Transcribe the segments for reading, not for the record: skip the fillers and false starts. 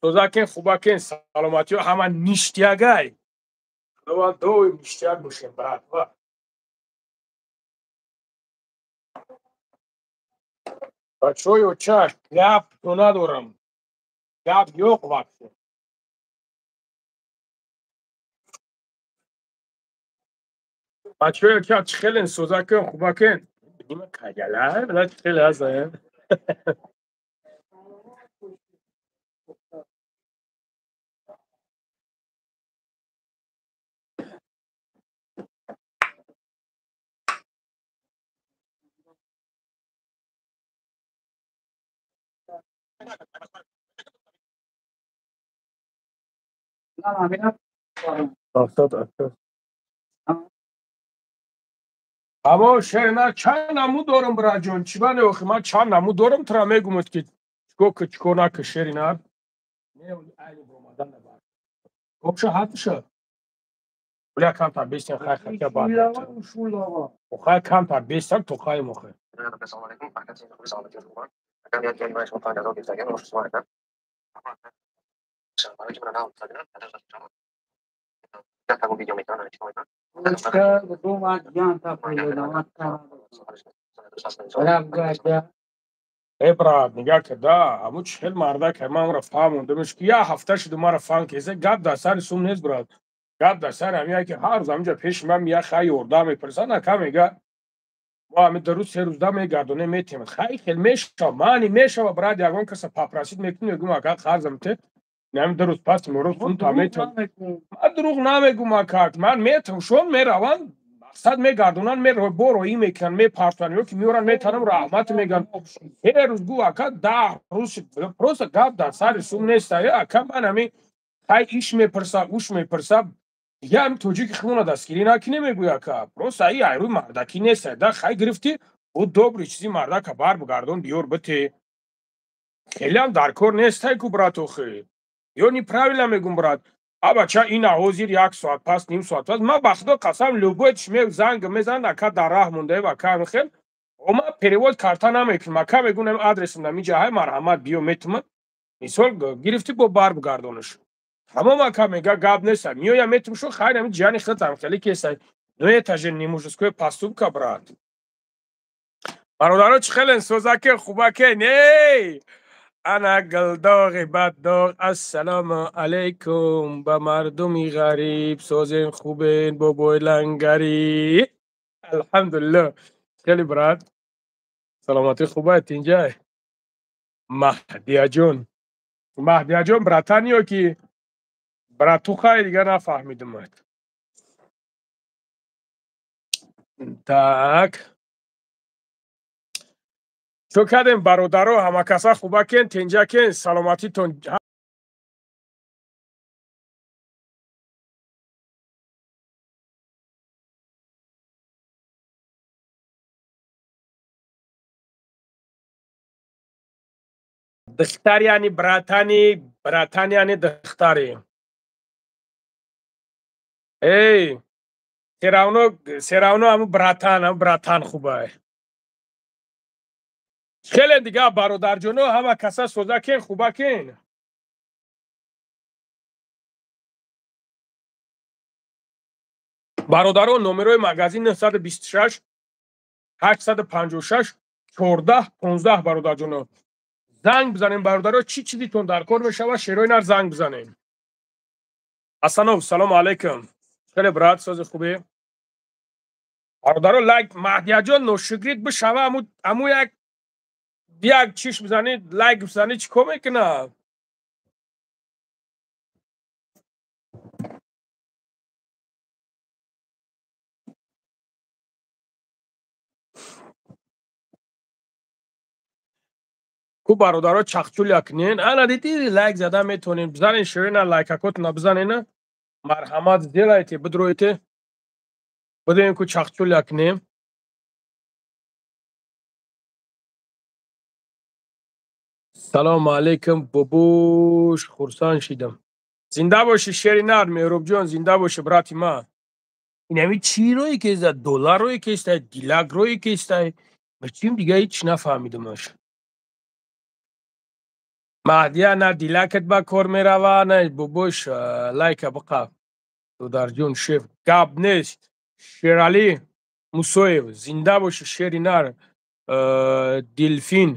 Созакен, хубакен, саломатиё ҳама ништиягай. Худованд доим ништияк бошем, брат. Ва бачаҳои очаш гап то надорам. Гап ёқ вообще. Бачаҳои оча чӣ хелен, созакен, хубакен? Нима кагала, била чӣ хеле ҳастан. Афтод, афтод. Амо шерина чанд намуд дорам, браҷон, чӣ бане охи ман чанд намуд дорам, тура мегумад ки чико ки чико наки шерина. Не, айни бромадан набар. Копша ҳатша. Бля камтар бестен хай хатя бад. Хай камтар бестан то хай мохе. Э брат, нигаҳ када, ҳамун чӣ хел мардак ман амра фаҳмондамш ки як ҳафта шуду мара фаҳм кеса, гап дар сари сум нест, брат. Гап дар сари ҳамин ки ҳар рӯз ҳаминҷа пеши ман меяд, хай ёрдам мепурсад, ака мега мо ҳамин ду рӯз се рӯз да мегардонем метем. Хай хел мешава, маъни мешава, брат, ягон каса попросить мекунӣ, мегӯм ака қарзам те, ҳамин ду рӯз пас морӯз сум та метам. Ман дурӯғ намегӯм ака, ман метам, шон мераванд, мақсад мегардонанд, бо роҳӣ мекунанд, мепартоянд ё ки меоранд, метанам, раҳмат мегӯянд. Се рӯз гӯ ака, 10 рӯз просто гап дар сари сум нест. Ака ман ҳамин хай иш мепурса, уш мепурса, дига ҳамин тоҷики худона дастгирӣ накунем, мегӯй ака. Просто ай айрӯи мардакӣ нест. Да хай гирифтӣ, буд добрый чизи мардака бар бигардон, биёр бите. Хелеам дар кор нестай ку, брат, охи. Ё неправильно мегӯм, брат? А бача ина ҳозир як соат пас, ним соат пас, ман ба худо қасам, любой чиме занг мезанад, ака дар раҳ мондаев, ака хел ма перевод карта намекунам, ака мегӯям адресам намиҷа ҳай, марҳамат биё метума. Мисол гирифтӣ, бо бар бигардонаш. Тамом ака мега гап нест, меоям метум шо, хайр ами ҷияни худам хеле кесай. Но это же не мужской поступка, брат. Бародаро чӣ хелен, созаке, хубаке, ней? Ана гулдоғи баддоғ, ассалому алайкум ба мардуми ғариб, созен хубен бобои лангарӣ. Алҳамдулилло. Хеле брат. Саломатӣ хубай тинҷай. Маҳдияҷон. Маҳдияҷон братан ё ки братухай дига нафаҳмидимад. Так. Чо кардем бародаро, ҳамакаса хубакен, тинҷакен, саломатитон. Духтар яъни братани, братан яъни духтари. Эй, всё равно ҳаму братан, ҳаму братан хубай. Хеле дига бародарҷоно, ҳама каса созакен, хубакен. Бародаро, номерои магазин 926 856 14 15 бародарҷоно. Занг бизанем бародаро, чӣ чизитон дар кор мешавад, шерои нар занг бизанем. Ҳасанов, салому алайкум. Хеле брат, сози хубе? Бародаро, лайк Маҳдияҷон ношукрит бишава, аму як чиш бизанӣ, лайк бизанӣ, чӣ кор мекунад? Ку бародаро чақчуля кунен. Ана дидӣ лайк зада метавонем. Бизанен ширина лайкакотона бизанена. Марҳамат сделайте, бидроите. Бидоем ку чақчуля кунем. Салому алайкум бобуш, хурсанд шидам. Зинда бошӣ шери нар, Меҳробҷон, зинда бошӣ брати ман. Инами чӣ рое кеста, доллар рое кеста, дилак рое кеста. Чим дига ҳеч нафаҳмидамаш. Маҳдия на дилакат ба кор мерава, на бобош лайка биқа. Додарҷон шеф, гап нест. Шералӣ Мусоев, зинда боши шери нар. Дилфин,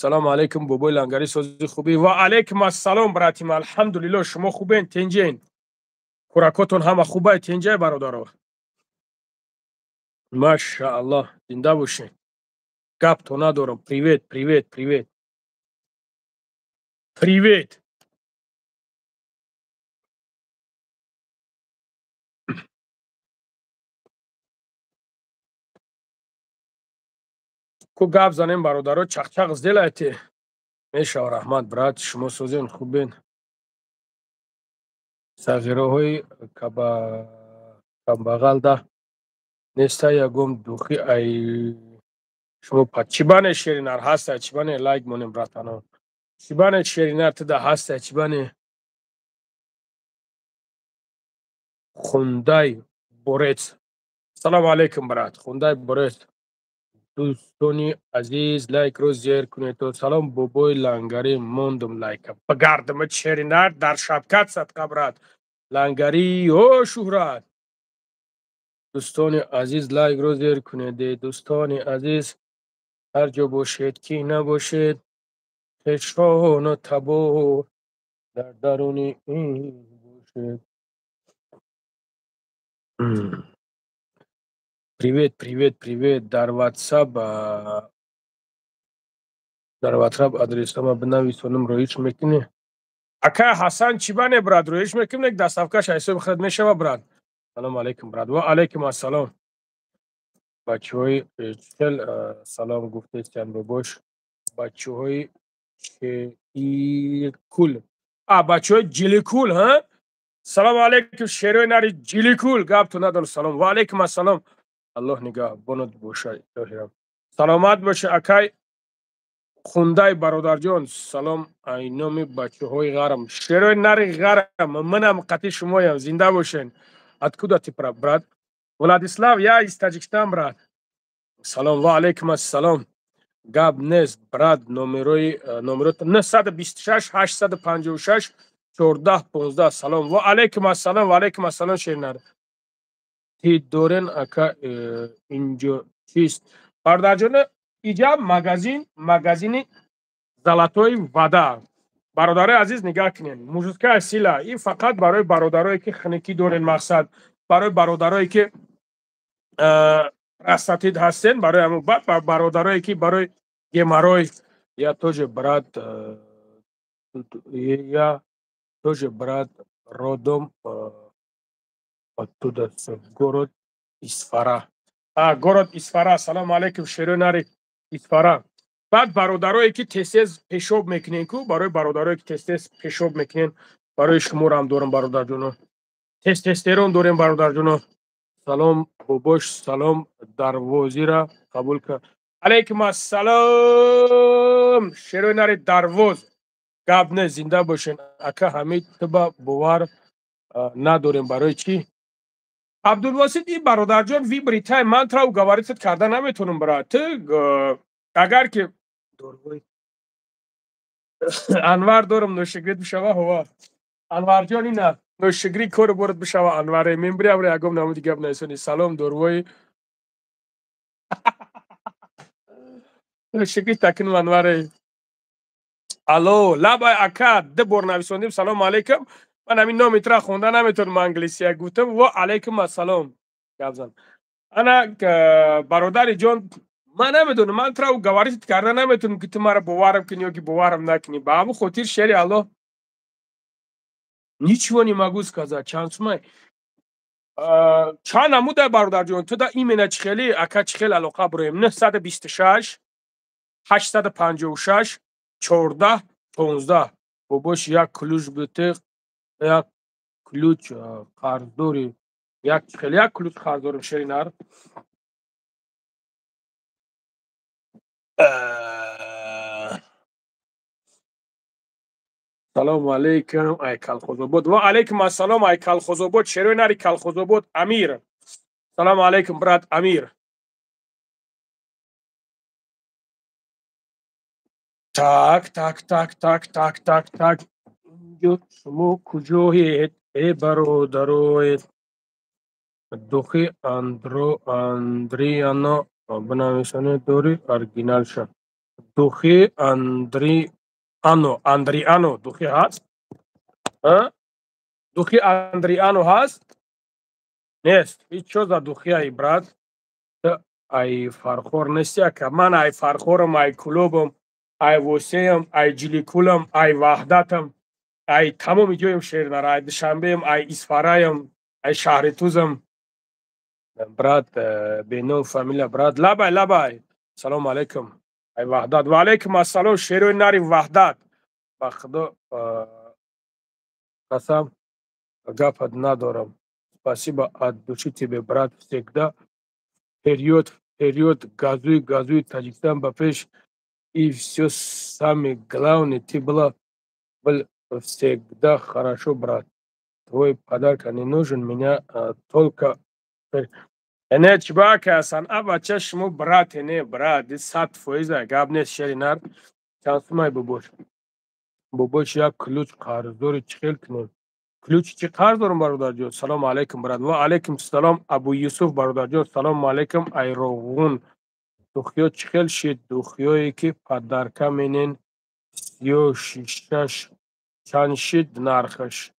салому алайкум бобои лангари, сози хубӣ? Ва алайкум ассалом, братим, алҳамдулилло. Шумо хубен, тенҷен? Хӯракотон ҳама хубай, тенҷай, бародаро? Машааллоҳ, зинда бошед. Гапто надорам. Привет, привет, привет, привет. Ку гап занем, бародаро, чақчақ сделайте. Мешава, раҳмат, брат. Шумо созен, хубен? Сағираҳои камбағалда неста ягон духи ай шумо па чибане шеринар ҳаста, чибане лайк монем, братано. Чибане шеринар туда ҳаста, чибане хундай борец. Салому алайкум, брат, хундай борец. Дӯстони азиз, лайкро зер кунед. Салом бобои лангарӣ, мондум лайка. Багардама шеринар дар шабкат садқа, брат. Лангарӣ о шӯҳрат. Дӯстони азиз, лайкро зер кунед. Дӯстони азиз, ҳар ҷо бошед ки набошед, хешону табор дар даруни ин бошед. Привет, привет, привет. Дар WhatsApp адресама бинависонам, роиш мекунӣ? Ака Ҳасан, чӣ бане, брат, роиш мекунем, доставкаш ҳисоби худат мешава, брат. Салому алайкум, брат. Ва алайкум ассалом. Бачаҳои чел салом гуфтестян, бобош. Бачаҳои шеиркул. А, бачаҳои ҷиликул, ҳа? Салому алайкум, шерои нари ҷиликул. Гапту надорам, салом. Ва алайкум ассалом. Аллоҳ нигаҳбонат бошад, илоҳирам. Саломат боша, акай хундай бародарҷон. Салом ай номи бачаҳои ғарм. Шерои нари ғарм, манам қати шумоям, зинда бошен. Откуда ты, брат? Владислав, я из Таджикистан, брат. Салом, ва алайкум ассалом. Гап нест, брат, номерои номеро 926 856 14 15. Салом. Ва алайкум ассалом, ва алайкум ассалом, шернар. Ти дорен ака инҷо чист? Бародарҷон, иҷа магазин, магазини Золотой вода. Бародарои азиз, нигаҳ кунед. Мужская сила. Ин фақат барои бародарое ки хунукӣ дорен, мақсад барои бародарое ки простатит ҳастен, барои ҳамон бародарое ки барои геморрой. Я тоже, брат, я тоже, брат, родом оттуда, город Исфара. А, город Исфара. Салому алайкум, шерои нари Исфара. Баъд бародарое ки тез-тез пешоб мекунен ку, барои бародарое ки тез-тез пешоб мекунен, барои шуморам дорам, бародарҷоно. Тестостерон дорем, бародарҷоно. Салом бобош, салом дарвозира қабул кар. Алайкум ассалом, шерои нари дарвоз. Гап не, зинда бошен. Ака Ҳамид, ту ба бовар надорем, барои чӣ? Абдулвосит, ин бародарҷон, выбери тай, ман тра уговорить карда наметонам, брат. Ту агар ки Анвар дорам, ношигрит бишава, ҳова. Анварҷон, ина ношигрӣ кору борат бишава, Анваре. Мембри амре ягом намуди гап наисони. Салом дорвои. Ношигрӣ такинум, Анваре. Алло, лабай ака, ду бор нависондим, салому алайкум. Ман ҳамин номи тура хонда наметавонам англисия гуфтам. Ва алайкум ассалом. Гап зан. Ана бародари ҷон, ман намедонам, ман тура уговорить карда наметавонам ки ту маро боварам кунӣ ё ки боварам накунӣ. Ба ҳамон хотир, шери Аллоҳ, ничего не могу сказать. Чанд сумай? Чанд намудай, бародарҷон? Ту да именно чихели, ака, чихел алоқа буроем? 926 856 14 15. Бобош, як ключ бите, як ключ қарздори, як хеле як ключ қарз дорем, шеринар. Салому алейкум, ай Калхозобод. Ва алейкум ассалом, ай Калхозобод, шерои нари Калхозобод, Амир. Салому алейкум, брат Амир. Так, так, так, так, так, так, так. Инҷо шумо куҷоед, э бародароед? Духи андро Андриано бинависонед, дори оригиналша. Духи Андриано, Андриано духи ҳаст? Духи Андриано ҳаст? Нест. Ҳеҷ чо за духи, брат? Ай Фархор нести, ака? Ман ай Фархорам, ай Кулобам, ай Восеям, ай Ҷиликулам, ай Ваҳдатам, ай тамоми ҷоем, шернар, ай Душанбеам, ай Исфараям, ай шаҳри Тузам. Брат, беном фамилия, брат, лабай, лабай, салому алайкум, ай Ваҳдат. Ва алайкум ассалом, шерои нари Ваҳдат. Ба Худо қасам, гапат надорам. Спасибо от души тебе, брат, всегда вперед, вперед, газуй, газуй, Таджикистан ба пеш. И все самое главное, ты была был всегда хорошо, брат. Твой подарок не нужен, меня только. Не, чибака, санъа бача, шумо брат, не, брат, 100% гап нест, шери нар. Чанд сумай, бобош? Бобош, як ключ қарздори, чӣ хел кунем? Ключ чӣ қарз дорам, бародарҷон? Салому алайкум, брат. Ва алайкум салом, Абу Юсуф бародарҷон, салому алайкум, айроғун. Духиё чӣ хел шид? Духиёе ки подарка менен, сиё шишаш чанд шид нархаш?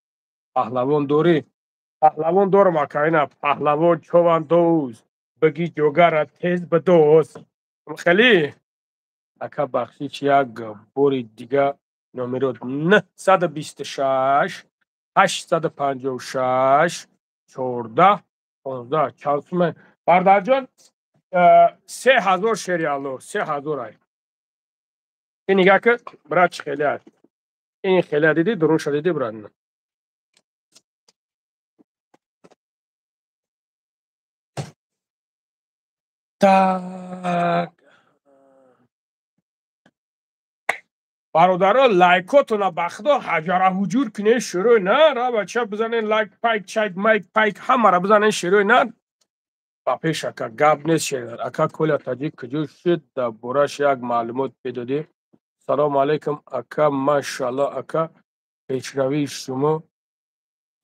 Паҳлавон дорӣ? Паҳлавон дорам, ака, ина паҳлавон човандоз, бигӣ ҷогара тез бидоз. Хеле ака, бахшиш, як бори дига номеро: 926 856 14 15. Чанд сума, бародарҷон? 3000, шери Алло, 3000 ай. Ин нигаҳ ки, брат, чӣ хеле аст. Ин хеле дидӣ, дурунша дидӣ, брат? Так, бародаро, лайкотона ба Худо ҳаҷара ҳуҷур кунед, шурӯъ на ра, бача, бизанен лайк, пайк, чайк, майк, пайк, ҳамара бизанен, шурӯъ на. Ба пеш, ака, гап нест, шер. Ака, Коля Таҷик куҷо шуд? Дар бораш як маълумот медодӣ. Салому алайкум, ака, машаалло, ака, пешравии шумо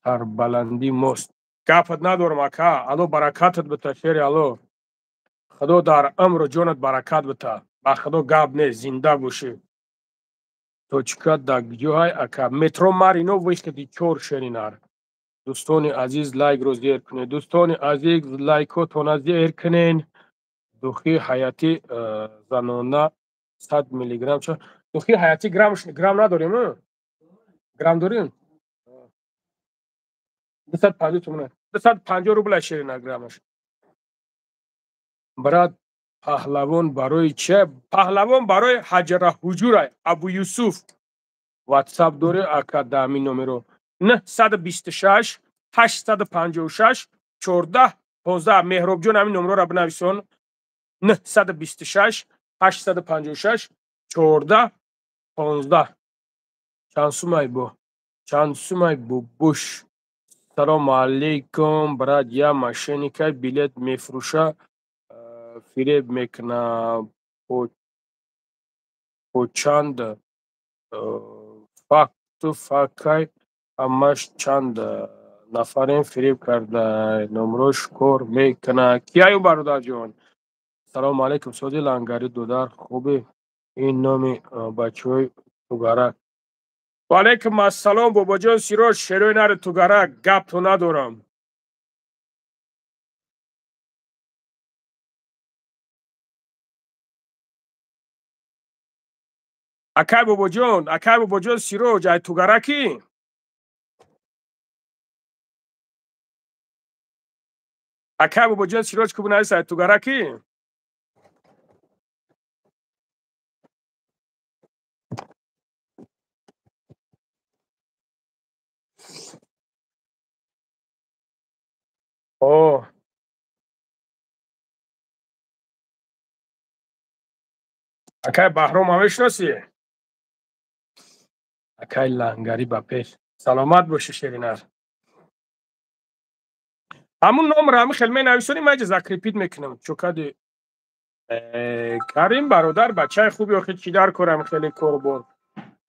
сарбаландии мост. Гапат надорам, ака, Алло баракатат бита, шери Алло. Худо дар умру ҷонат баракат бита. Ба Худо гап нест, зинда бошӣ. Точка дар куҷоҳай, ака? Метро Марино, выходи 4, шеринар. Дӯстони азиз, лайкро зер кунед, дӯстони азиз, лайкотона зер кунед. Духи ҳаятӣ занона 100 миллиграмм ча? Духи ҳаятӣ грамм, грамм надорем? Грамм дорем, 250 сомона, 250 рубла, шерина, граммаш. Брат, паҳлавон барои че? Паҳлавон барои ҳаҷара ҳуҷурай. Абу Юсуф, ватсап дорӣ, ака? Дами номеро: 926 856 14 15. Меҳробҷон, ҳамин номерора бинависон: 926 856 14 15. Чанд сумай бо? Чанд сумай, бобуш? Салому алейкум, брат, я мошенникай, билет мефурӯша, фиреб мекуна. По чанд факту факай ҳамаш чанд нафарем фиреб карда, номрош кор мекуна. Кияю, бародарҷон? Салому алейкум, соди лангари додар, хубе? Ин номи бачаҳои Тугарак. Ва алайкум ассалом, бобоҷон Сироҷ, шерои нари Тугарак, гапту надорам. Акай бобоҷон, акай бобоҷон Сироҷ, ай Тугаракӣ? Акай бобоҷон Сироҷ, ку бинавис, ай Тугаракӣ? О, акай Баҳром мешиносӣ? Акай лангарӣ, ба пеш, саломат бошӣ, шеринар. Ҳамун номро ҳами хел менависонӣ, ман ҷа закрепить мекунам чокади. Карим бародар, бачаи хуби, охи чӣ дар корам хеле корбор.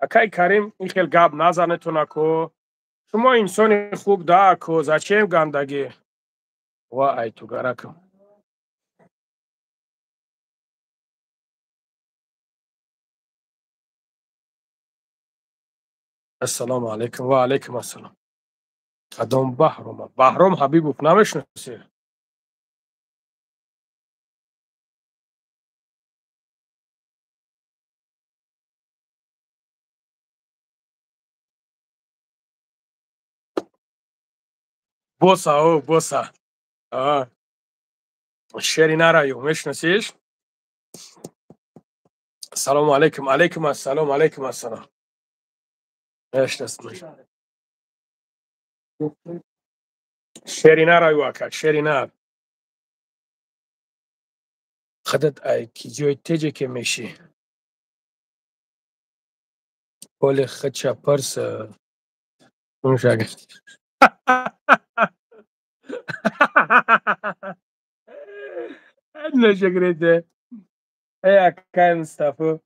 Акай Карим, ин хел гап назанетон, ако. Шумо инсони хуб да, ако, зачем гандагӣ? Ва ай тугаракам. Ассалому алайкум, ва алайкум ассалом. Кадом Баҳрома? Баҳром Ҳабибов намешиносӣ? Боса, о, боса. Шери нараю, мешиносиш? Ассалому алайкум, алайкум ассалом, алайкум ассалом. Мешиносиш. Шери нараю, ака, шери нар. Худат ай ки ҷои теҷе ке мешӣ? Оли худша пурс мушак. Нашагрете. Эй, акай Мустафо.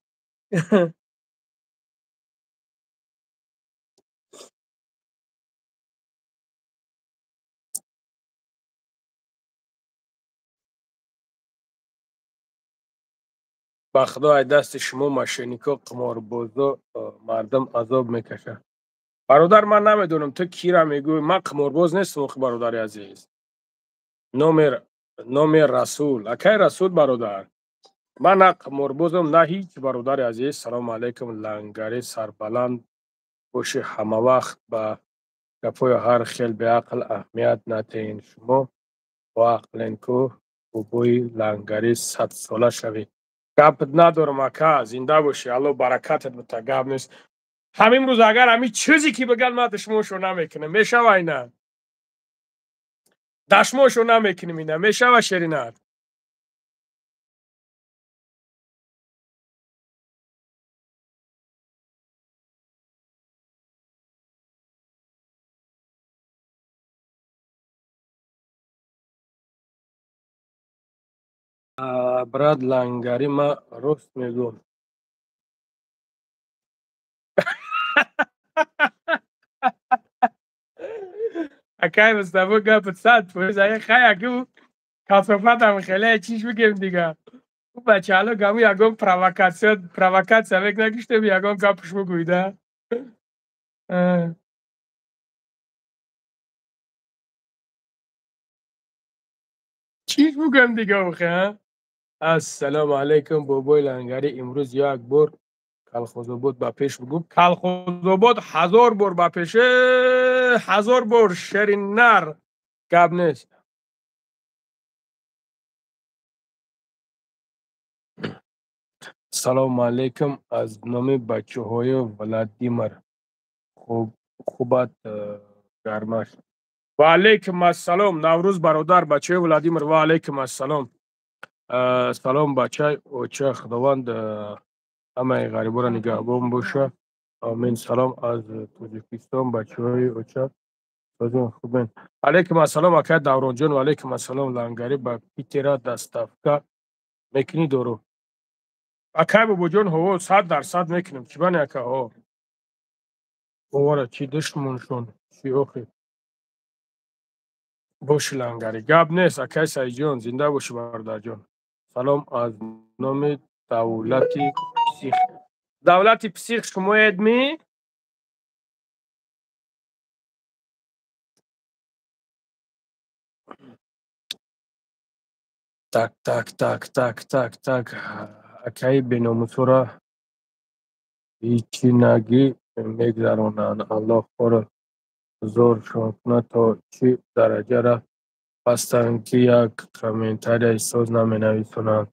Ба худо, ай дасти шумо мошеннико, қиморбозо мардум азоб мекашад. Бародар, ман намедонам, ту кира мегӯӣ, ман қиморбоз нестам, охи, бародари азиз. Номер Расул, акай Расул бародар. Ман на қиморбозам, на ҳеҷ, бародари азиз. Салому алайкум, лангари, сарбаланд бошӣ ҳамавақт. Ба гапҳои ҳар хел беақл аҳамият натиҳен, шумо боақлен ку, бобои лангари, садсола шавӣ. Гап надорам, ака, зинда бошӣ, Алло баракатат бита, гап нест. Ҳамин рӯз агар ҳамин чизе ки бигӯяд, ман дашмошо намекунам, мешава ина? Дашмошо намекунем, ина мешава, шеринат? Брат лангари, ман рост мегӯм. Акай Мустафо, гапат 100%. Ая хай, аку касофатам хеле чиш бигем дига. Ӯ бачаало гаму ягон провокатсия мекунад, ки ягон гапш бугӯйда. Чиш бугӯям дига охе, а? Ассалому алайкум, бобои лангари, имрӯз як бор Калхозобод ба пеш бугӯ. Калхозобод ҳазор бор ба пеш, ҳазор бор, шери нар, гап нест. Салому алайкум аз номи бачаҳои Владимир. Хубат гармаш. Ва алайкум ассалом, Наврӯз бародар, бачаҳои Владимир, ва алайкум ассалом. Салом, бачаи оча, Худованд ҳамаи ғариборо нигаҳбон боша. Амин. Салом аз Тоҷикистон, бачаҳои оча. Созон хубен. Алайкум ассалом, акай Давронҷон, ва алайкум ассалом, лангари, ба Питера доставка мекунӣ дору? Акай бобоҷон, ҳо, 100% мекунем. Чӣ бани, ака, ҳо. Овара чӣ душмоншон, чӣ охи? Боши, лангари. Гап нест, акай Саидҷон, зинда бошӣ, бародарҷон. Салом аз номи давлати псих. Давлати псих шумоед ми? Так, так, так, так, так, так. Акаи беномусора ҳичинагӣ мегузаронанд. Аллоҳ хору зоршон кунад, то чӣ дараҷара пастанд, ки як комментарияи соз наменависонанд.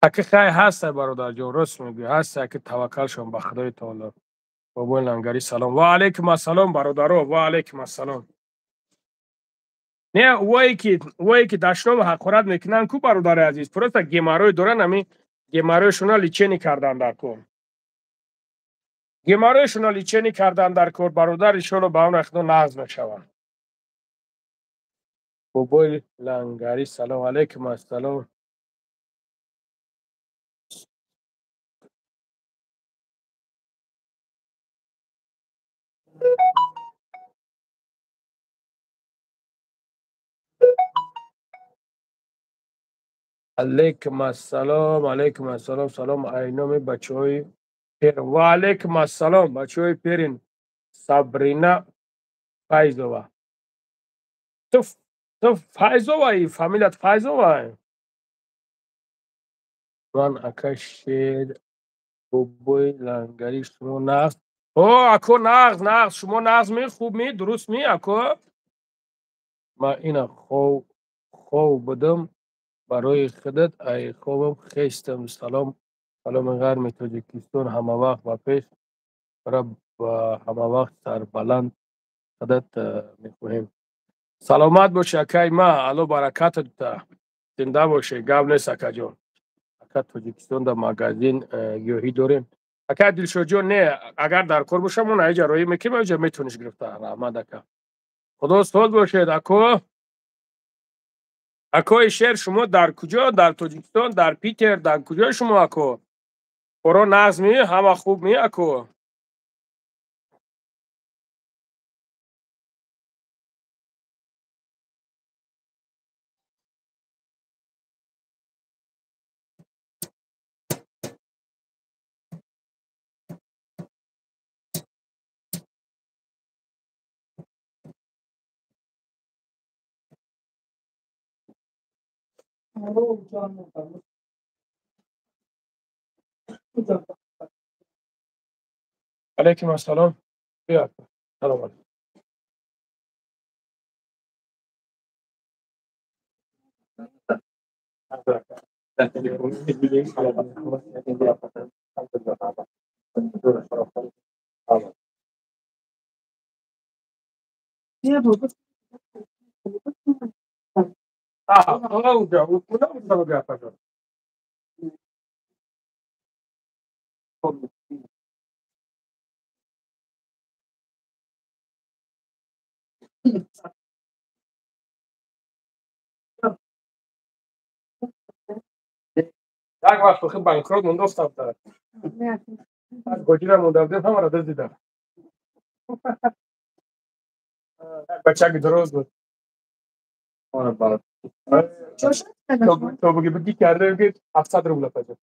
Аки хай ҳастай, бародарҷон, рост мегӯӣ, ҳастай, аки, таваккалшон ба Худои таоло. Бобои лангари, салом. Ва алайкум ассалом, бародаро, ва алайкум ассалом. Не, вое ки дашному ҳақорат мекунанд ку, бародари азиз, просто геморрой доранд, ҳамин геморройшона лечение кардан дар кор. Геморройшона лечение кардан дар кор, бародар, иншоалло, ба он Худо нағз мешаванд. Бобои лангари, салом, алайкум ассалом. Алейкум ассалом, алейкум ассалом, салом айноми бачаҳои Перин. Ва алейкум ассалом, бачаҳои Перин. Сабрина Файзова. Ту Файзоваи? Фамилият Файзова? Ман ака Шер бобои лангари, шумо нағз? О, ако, нағз, нағз, шумо нағз ми, хуб ми, дуруст ми, ако? Ман ина хов будам, барои худат ай хобам хестам. Салом, саломи гарми Тоҷикистон, ҳамавақт ба пеш, ҳамавақт сарбаланд худат мехоҳем. Саломат бошӣ, акаи ма, Алло баракатат, зинда бошӣ, гап нест, акаҷон. Ака, Тоҷикистон дар магазин гиёҳӣ дорем? Ака Дилшодҷон, не, агар дар кор бошам, он аиҷа роӣ мекунем, аиҷа метавониш гирифта. Раҳмат, ака. Худо соз бошед, ако. Акои Шер, шумо дар куҷо? Дар Тоҷикистон, дар Питер, дар куҷои шумо, ако? Коро нағз ми, ҳама хуб ми, ако? Алейкум ассалом. Биё, салом алейкум. Як вақт охи банкрот монда афтад. Гоҷира монда будем, ҳамаро дуздидам. Бачаки дуруст буд. То буги буги карда, ки 700 рубла паҷа.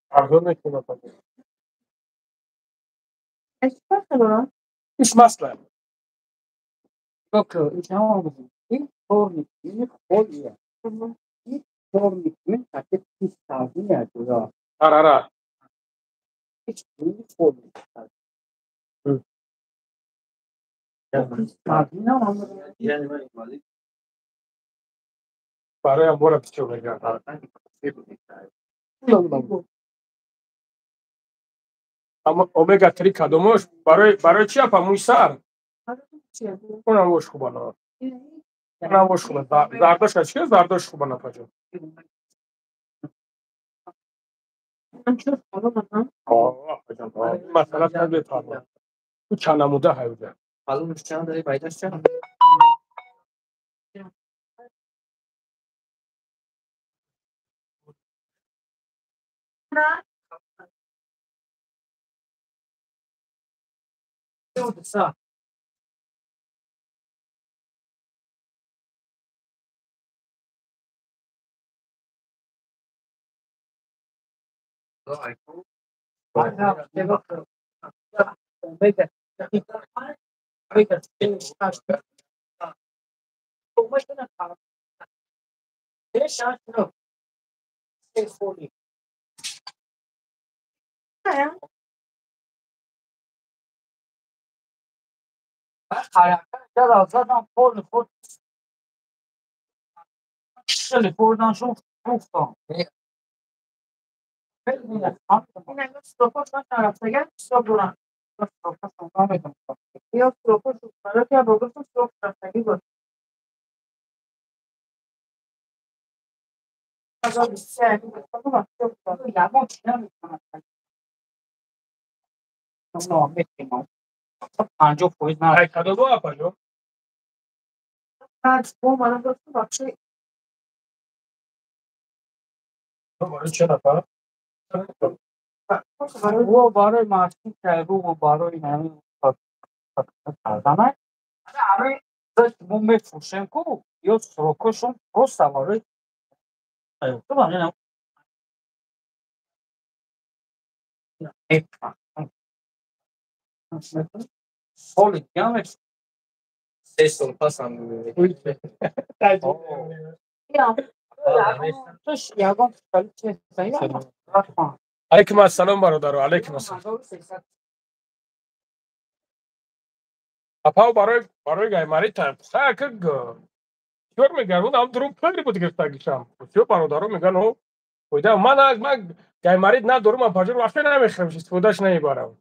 Арзон мекунам, паҷа. Иш масла. این این خودیه. این این آره. این خودیه. برای امور پیچو میگم. اما омега 3 кадомош барои чи, апа, мӯи сар? Онам бош хуба, на, онам бош хуба. Зардоша чи? Зардош хуба, напаҷон. Масъала та бефарма. Ту чанд намуда ҳайуда? Чанд? Ай кадомо, апаҷон? Барои чанд нафар? О, барои машин кайру, барои ҳамин карданай. Ҳамин мо мефурӯшем ку, ё срокошон просто барои соли дига мефурӯшем. 3 сол пас ҳам Алейкум ассалом, бародаро, алейкум ассалом. Апа, барои гаймари хай ка чор меган, он ам дурум пули буд гирифтагишам. Всё, бародаро меган, о фойда ман гаймарит надорум, апаҷон, вообще намехӯрам, истифодаш намебарам.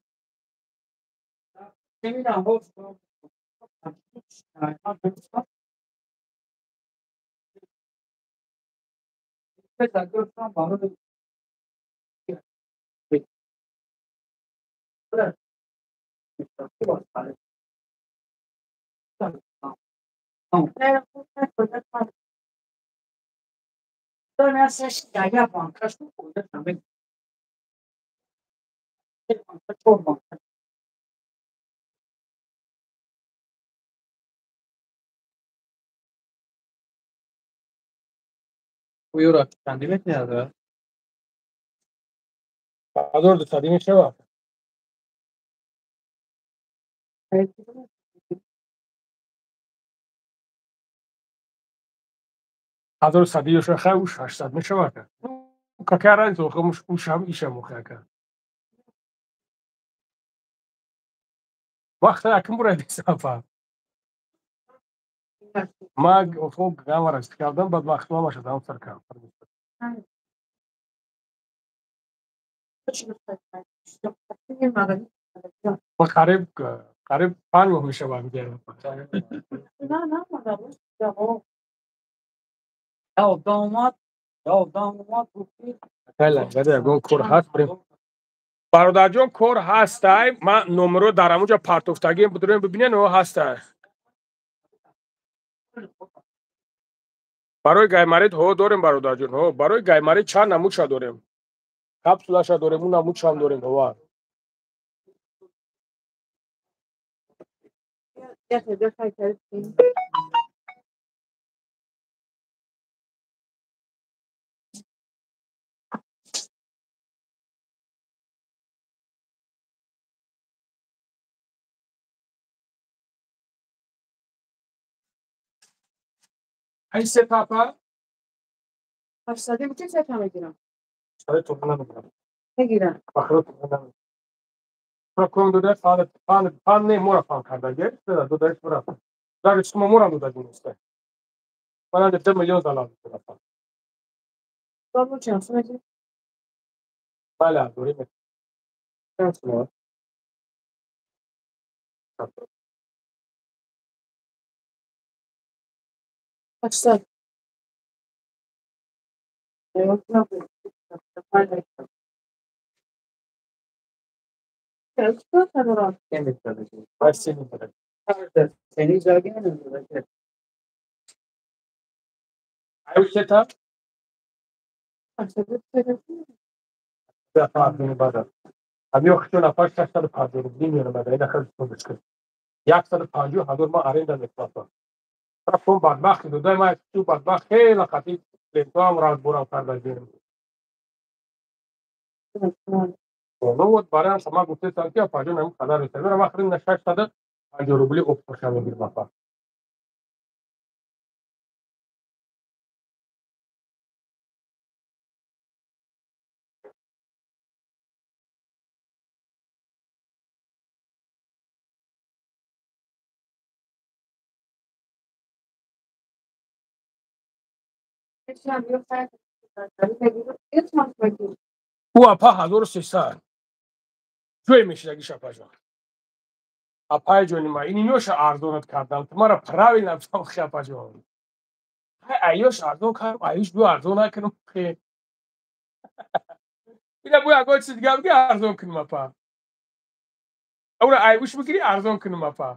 Юра, чанди метиҳад? 1200 мешавад. 1100 ёша хай уш 800 мешавад. Какая разница, ушам ишам охака. Вақта якм бура дисафа. Ма охо гамара кардам, баъд вақт мамаша дам сар кардам. Ма қариб 5 моҳ мешавад. Кор ҳаст, бародарҷон, кор ҳастай. Ман номеро дар ҳамонҷо партофтагием, бидурем бибинен, о ҳастай. Барои гаймарит ҳо дорем, бародарҷон, ҳо барои гаймарит чанд намудша дорем, капсулаша дорем, ун намудшам дорем, ҳова. Ай се папа? 800 бутин се та мегирам. Сари то намегирам. Мегирам. Бахро то намегирам. Проком дода фан фан фан не мора фан карда гер, дода мора. Даже шумо мора дода гунеста. Мана 2 миллион доллар дода фан. Бабо чанд сум мегирам? Бале, дорем. Чанд сум? 800. Рафтом бадбахт додай ман ту бадбахт хеле қатъи лентоам разборам карда гирем. Ну вот барои ҳам ман гуфтам ки апаҷон ҳамин қадар ресавера ман хеле 650 рубли оптоша мегирам апа. Ӯ апа 1300 ҷое мешидагиш апаҷон. Апаи ҷони ман, ин иноша арзонат кардам, ту мара правильно фаҳмхи апаҷон. Ай айёш арзон кардам, айёш бу арзон накунам хе. Ина бу ягон чиз дига биги арзон кунам апа. Аура айбуш бигири арзон кунам апа.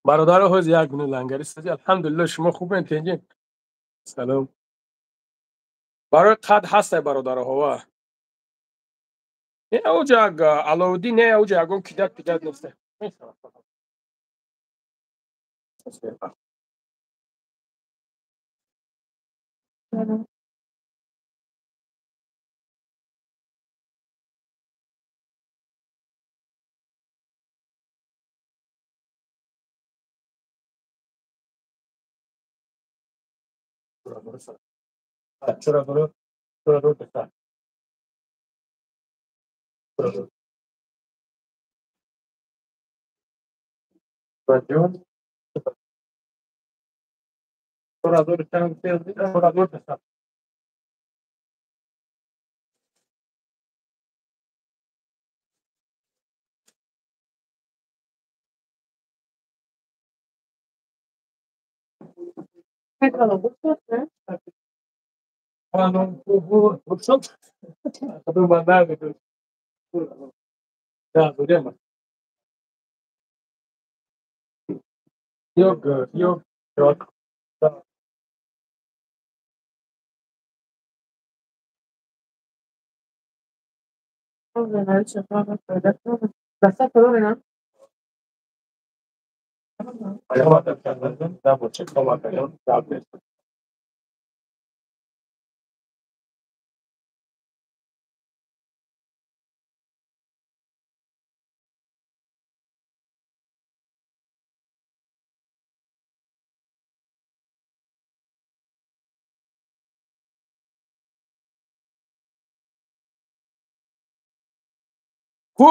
Бародаро, ҳоз як минут. Лангари сази, алҳамдулилло, шумо хубен, тенҷин? Салом. Барои қад ҳастай, бародаро, ҳова. Не, уҷа Аловуддин, не, уҷа ягон кидат пидат неста.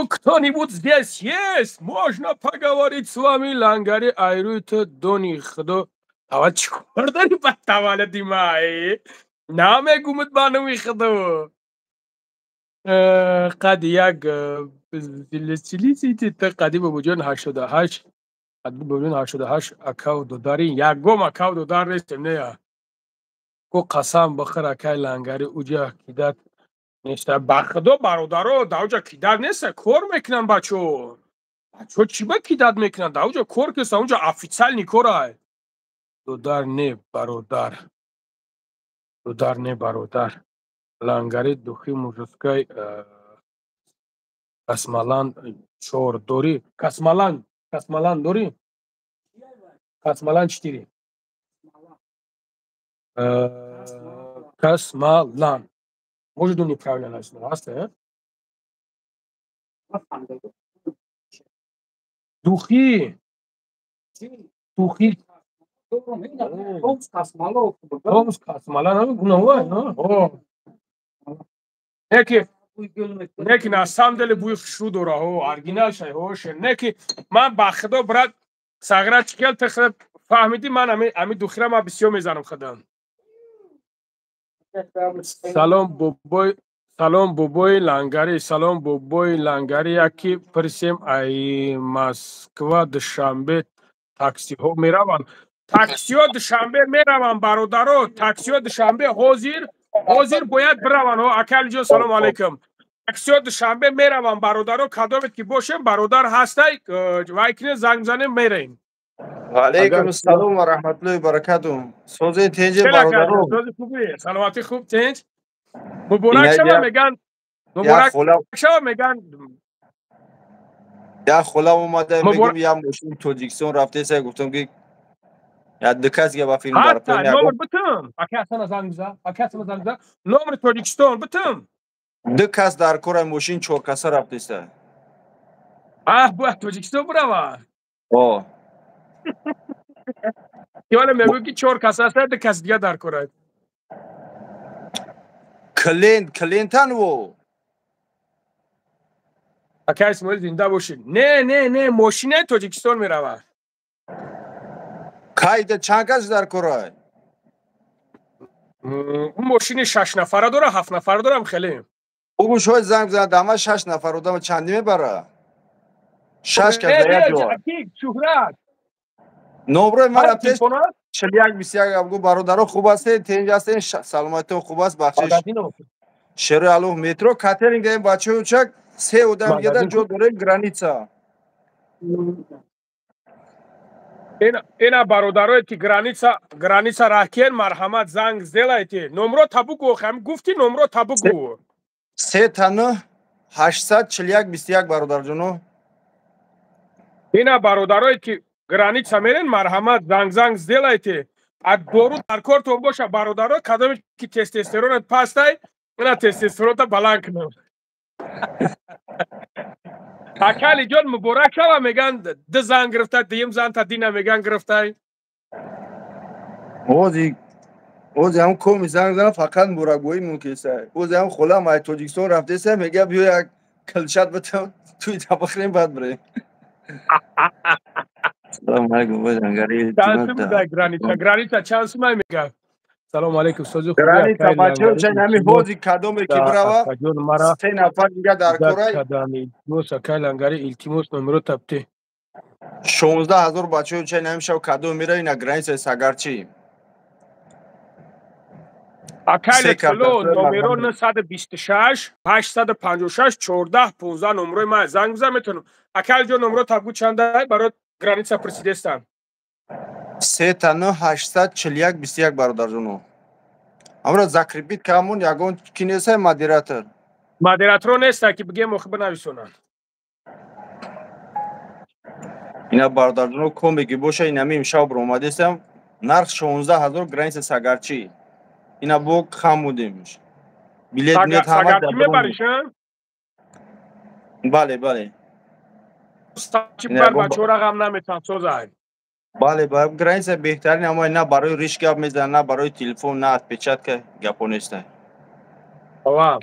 Кто-нибудь здесь есть? Можно поговорить с вами, лангари айруйто дони худо. Ава чикор дори ба таваллуди ма? Намегумад ба номи худо. Қад як қади бобоҷон 88, қади бобоҷон 88 акав додари, ягом акав додар нестем, не. Ко қасам бахар, акай лангари, уҷа кидат неста. Ба худо, бародаро, дар уҷа кидат неста, кор мекунанд бачаҳо. Бачаҳо чӣ ба кидат мекунанд? Дар уҷа кор кеста, унҷа официальный корай. Додар не, бародар. Додар не, бародар. Лангари духи мужской Касмалан 4 дорӣ? Касмалан, Касмалан дорӣ? Касмалан 4. Касмалан. Может, он неправильно написано. Аста, Духи. Духи. Томс Касмалан. Неки, неки, на самом деле буи хушрӯ дора, ҳо, оригинал шай, ҳо, шер. Неки, ман ба худо, брат, сағра чикел тахра фаҳмидӣ, ман ами духира ман бисёр мезанам худам. Салом бобой, салом бобои лангари, салом бобои лангари, яки пурсем, ай Москва Душанбе таксиҳо мераванд? Таксиҳо Душанбе мераванд, бародаро, таксиҳо Душанбе ҳозир, ҳозир бояд бираванд. Ака Алиҷон, салом алейкум. Таксиҳо Душанбе мераванд, бародаро, кадомет ки бошем, бародар ҳастай, вай кине занг занем, мераем. Ва алейкум ассалом ва раҳматуллоҳи ва баракатуҳ. Сози тенҷ, бародаро. Сози хубе, саломатӣ хуб, тенҷ. Муборак шава меган. Муборак шава меган. Я холам омада, мегум я мошин Тоҷикистон рафтеса, гуфтам ки я дукас га ба филм дар пой. Номер битам. Ака Ҳасан занг биза. Ака Ҳасан занг биза. Номери Тоҷикистон битам. Дукас дар кора мошин чор каса рафтеса. Аҳ, бояд Тоҷикистон бирава. О. Ёле мегӯ ки чор кас аст, ду кас дига дар кора. Клиент, клиентан во. Ака Исмоил, зинда бошед. Не, не, не, мошинаи Тоҷикистон меравад. Кайда чанд кас дар кора? Мошини шаш нафара дора, ҳафт нафара дорам хеле. Угу шояд занг бизанад, дама шаш нафар одама чандӣ мебара? Шаш кас дар як ҷо. Шуҳрат. Номрои ман пеш 41 21 абгу, бародаро, хуб ҳастед, тенҷ ҳастед, саломатитон хуб аст, бахшиш. Шерои Аллоҳ, метро катеринг даем, бачаҳои учак, се одам геда ҷо дорем граница. Ина бародарое ки граница раҳкен, марҳамат, занг сделайте. Номро табугу, хам гуфти, номро табугу. 3 9 841 21, бародарҷоно. Ина бародарое ки граница мерен, марҳамат, занг сделайте. А дору дар кортон боша, бародаро, кадоме ки тестостеронат пастай, ина тестостеронта баланд кунам. Акали ҷон, муборак шава, меган, ду зан гирифта, дуюм занта дина, меган, гирифтай. Ози ҳам коми занг занам, фақат муборакбоӣ мумкин. Ози ҳам холам ай Тоҷикистон рафтеса, мега, биё як килчат битам, туй табахрем, баъд бирем. Салому алейкум, бой. Чанд сум граница? Граница чанд сумай мега? Салому алейкум, сози. Граница, бачаҳо, чан ҳами ҳози кадоме ки бирава, се нафар дига дар корай. Илтимос, акай Лангари, илтимос, номеро табте. 16 000, бачаҳо, чан ҳами шав кадом мера, ина границаи Сагарчи. Акай Лутфулло, номеро 926 856 14 15, номерои ман, занг бизан, метавонам. Акай ҷон, номеро табгу, чанда барои граница присидестан? 3 9 841 21, бародарҷоно. Амро закрепить камон, ягон ки несай модератор? Модераторо неста, ки бигем, охи бинависонанд. Ина, бародарҷоно, коме ки боша, инами имшаб омадесам, нарх 16 000, граница Сагарчи. Ина бо хам будем, билет нет, ҳама. Сагарчи мебариш? Бале. Чи бар, бачора ғам наметан, созай. Бале, ба граница беҳтарин, аммо на барои риш гап мезанад, на барои телефон, на отпечатка гапо неста. Ава.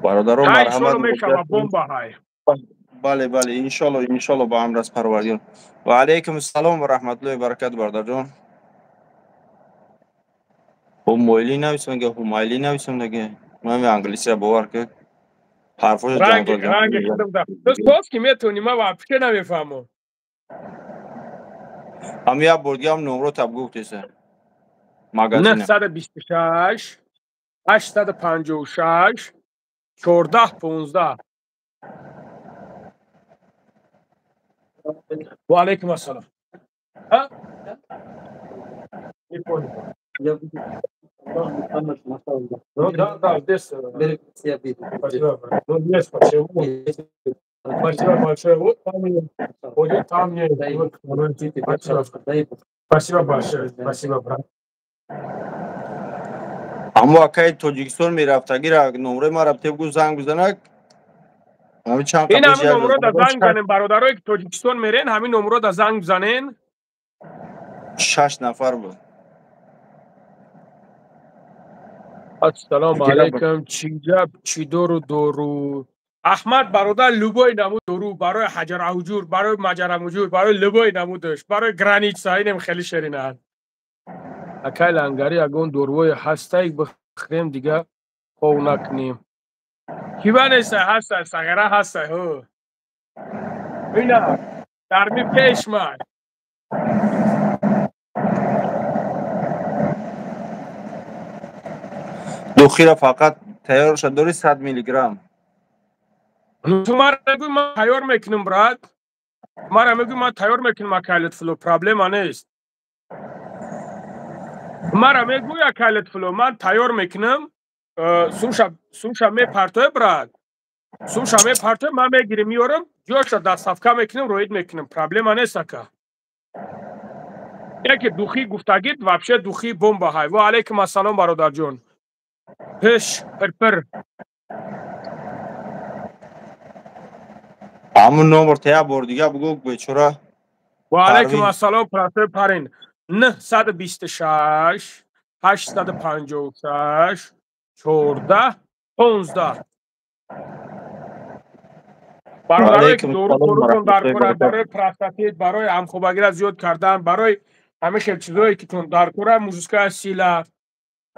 Бародаро, марҳамат. Мешава бомба ҳай. Бале, иншолло, иншолло, ба амр аз Парвардигор. Ва алайкум ассалом ва раҳматуллоҳи баракату, бародарҷон. Ҳумойлӣ нависам, га ҳумайлӣ нависам даге. Ман англисия, бовар ки, ҳарфошо. Ранги худам да. Ту ки метавонӣ, ман вообще намефаҳмам. Ҳам як бор дига ҳам номро таб гуфтеса. Магазина. 926 856 14 15. Ва алейкум ассалом. А? Не понял. Ну да, здесь. Спасибо. Ну, есть почему. Спасибо большое. Вот там вот там мне. Спасибо большое. Спасибо, брат. Аммо акаи Тоҷикистон мерафтагира, номрои мара бте, бигӯ занг бизанак. Ҳамин чанд. Ин ҳамин номро да занг занен, бародарое ки Тоҷикистон мерен, ҳамин номро да занг бизанен. Шаш нафар буд. Ассалому алайкум. Чӣ гап, чӣ дору дору? Аҳмад бародар, любой намуд дору, барои ҳаҷараҳуҷур, барои маҷарамуҷур, барои любой намудаш, барои граница, инем хеле ширинад. Акай Лангари, ягон дорувое ҳастай, бихӯрем, дига хов накунем? Киба нестай, ҳастай, сағира ҳастай, ҳо. Ина дарми пеш ман. Духира фақат тайёрша дори, 100 миллиграмм. Ту мара мегӯй, ман тайёр мекунам, брат. Мара мегӯй, ман тайёр мекунам, акай Лутфулло, проблема нест. Мара мегӯй, акай Лутфулло, ман тайёр мекунам, сумша мепартое, брат. Сумша мепартое, ман мегирем, меорам, ҷоша доставка мекунам, роид мекунам. Проблема нест, ака. Яке духи гуфтагид, вообще духи бомба ҳай. Ва алейкум ассалом, бародарҷон. Пеш пирпир. Ҳамун номер та як бор дига бугӯ, бечора. Ва алейкум ассалом, простой парень. 926 856 14 15. Бародарое ки дору дорутон дар кора, барои простатит, барои ҳамхобагиро зиёд кардан, барои ҳамин хел чизое ки тон дар кора, мужская сила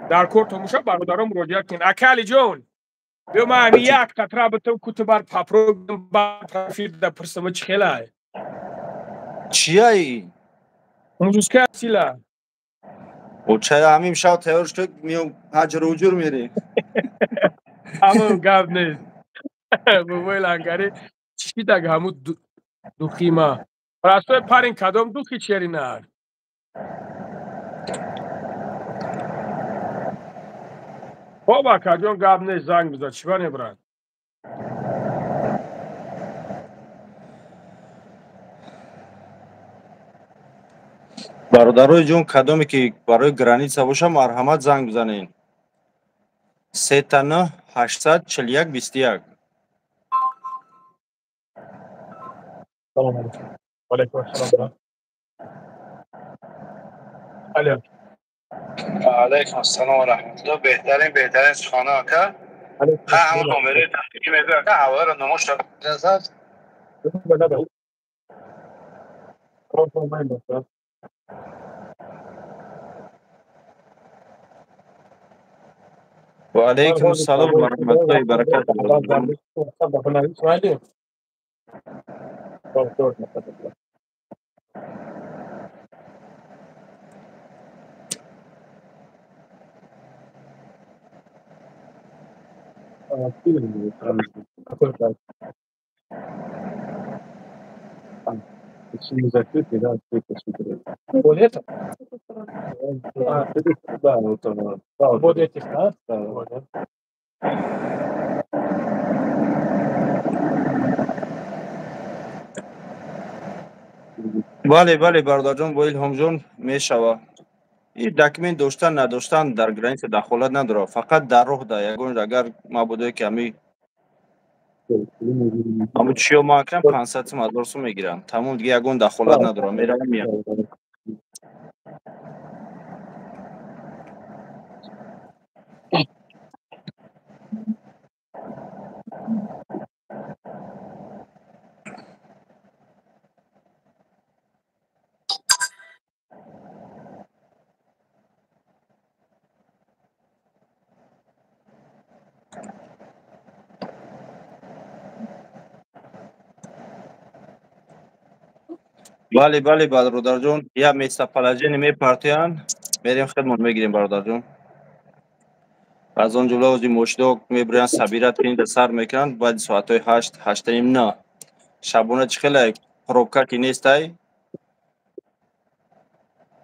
дар кор томоша, бародарон, муроҷиат кунед. Ака Алиҷон, биё, ман ҳамин як қатра битам, куту бар попробуем, бар профил да пурсама, чӣ хелай. Чияи? Мужская сила. Очая, ҳамин шав тайёр шуд, миём, ҳаҷру ҳуҷур мерем. Ҳамон гап нест. Бобои Лангари, чӣ даг ҳамун духима? Простой парень, кадом духи черина? Хоб, акаҷон, гап нест, занг бизад, чӣ бане, брат? Бародарои ҷон, кадоме ки барои граница боша, марҳамат занг бизанед. 3 9 841 21. Салом алейкум. Алейкум ассалом, брат. Алло. Алейкум ассалом ва раҳматуллоҳ. Беҳтарин, беҳтарин сухана, ака. Ҳамон номерои таҳқиқӣ мегӯ, ака, ҳаворо номош зад. Ва алейкум ассалом ва раҳматуллоҳи ва баракатуҳ. Вот это? Вот этих, да? Бале, бале, бародарҷон, бо Илҳомҷон мешава. И документ доштан, надоштан дар граница дахолат надорад, фақат дар роҳ да ягон агар мабодое ки ами ҳамун чиё макам 500 сум, 1000 сум мегиранд, тамом, дига ягон дахолат надорад, меравам, меям. Бале, бале, бародарҷон, як местоположение мепартоянд, мерем, хидмат мегирем, бародарҷон. Аз он ҷумла ози мошино мебурянд, собирать кунед, сар мекунанд баъди соатҳои 8, 8:30, 9 шабона. Чӣ хеле пробка ки нестай,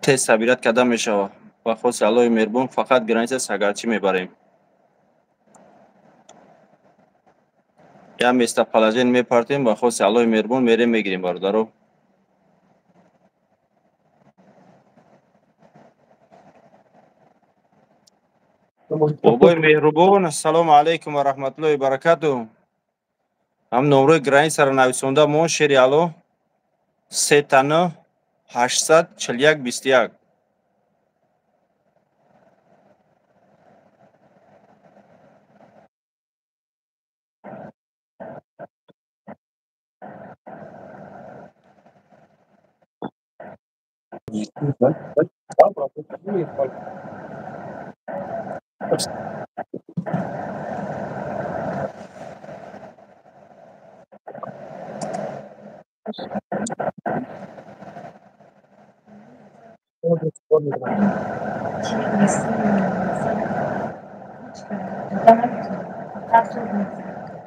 тез собирать карда мешавад. Ба хоси Аллоҳи меҳрубон, фақат граница Сагарчӣ мебарем. Як местоположение мепартоем, ба хоси Аллоҳи меҳрубон, мерем, мегирем, бародаро. Бобои меҳрубон, ассалому алайкум ва раҳматуллоҳи баракату. Ҳам номрои границаро нависонда мон, шери ало, 3 9 841 21.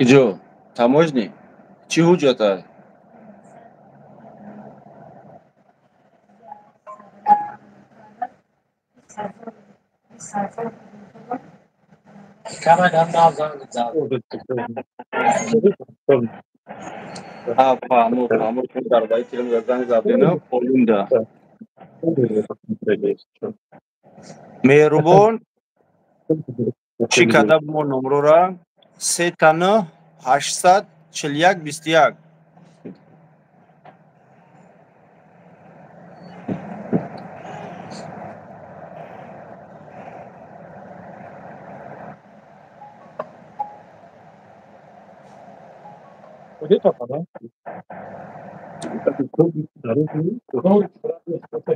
Иҷо таможни чӣ ҳуҷҷата? Фаҳмо, фаҳмо, дар баи телефон занг задена полунда. Меҳрубон, чӣ када мо номрора? 3 9 841 21.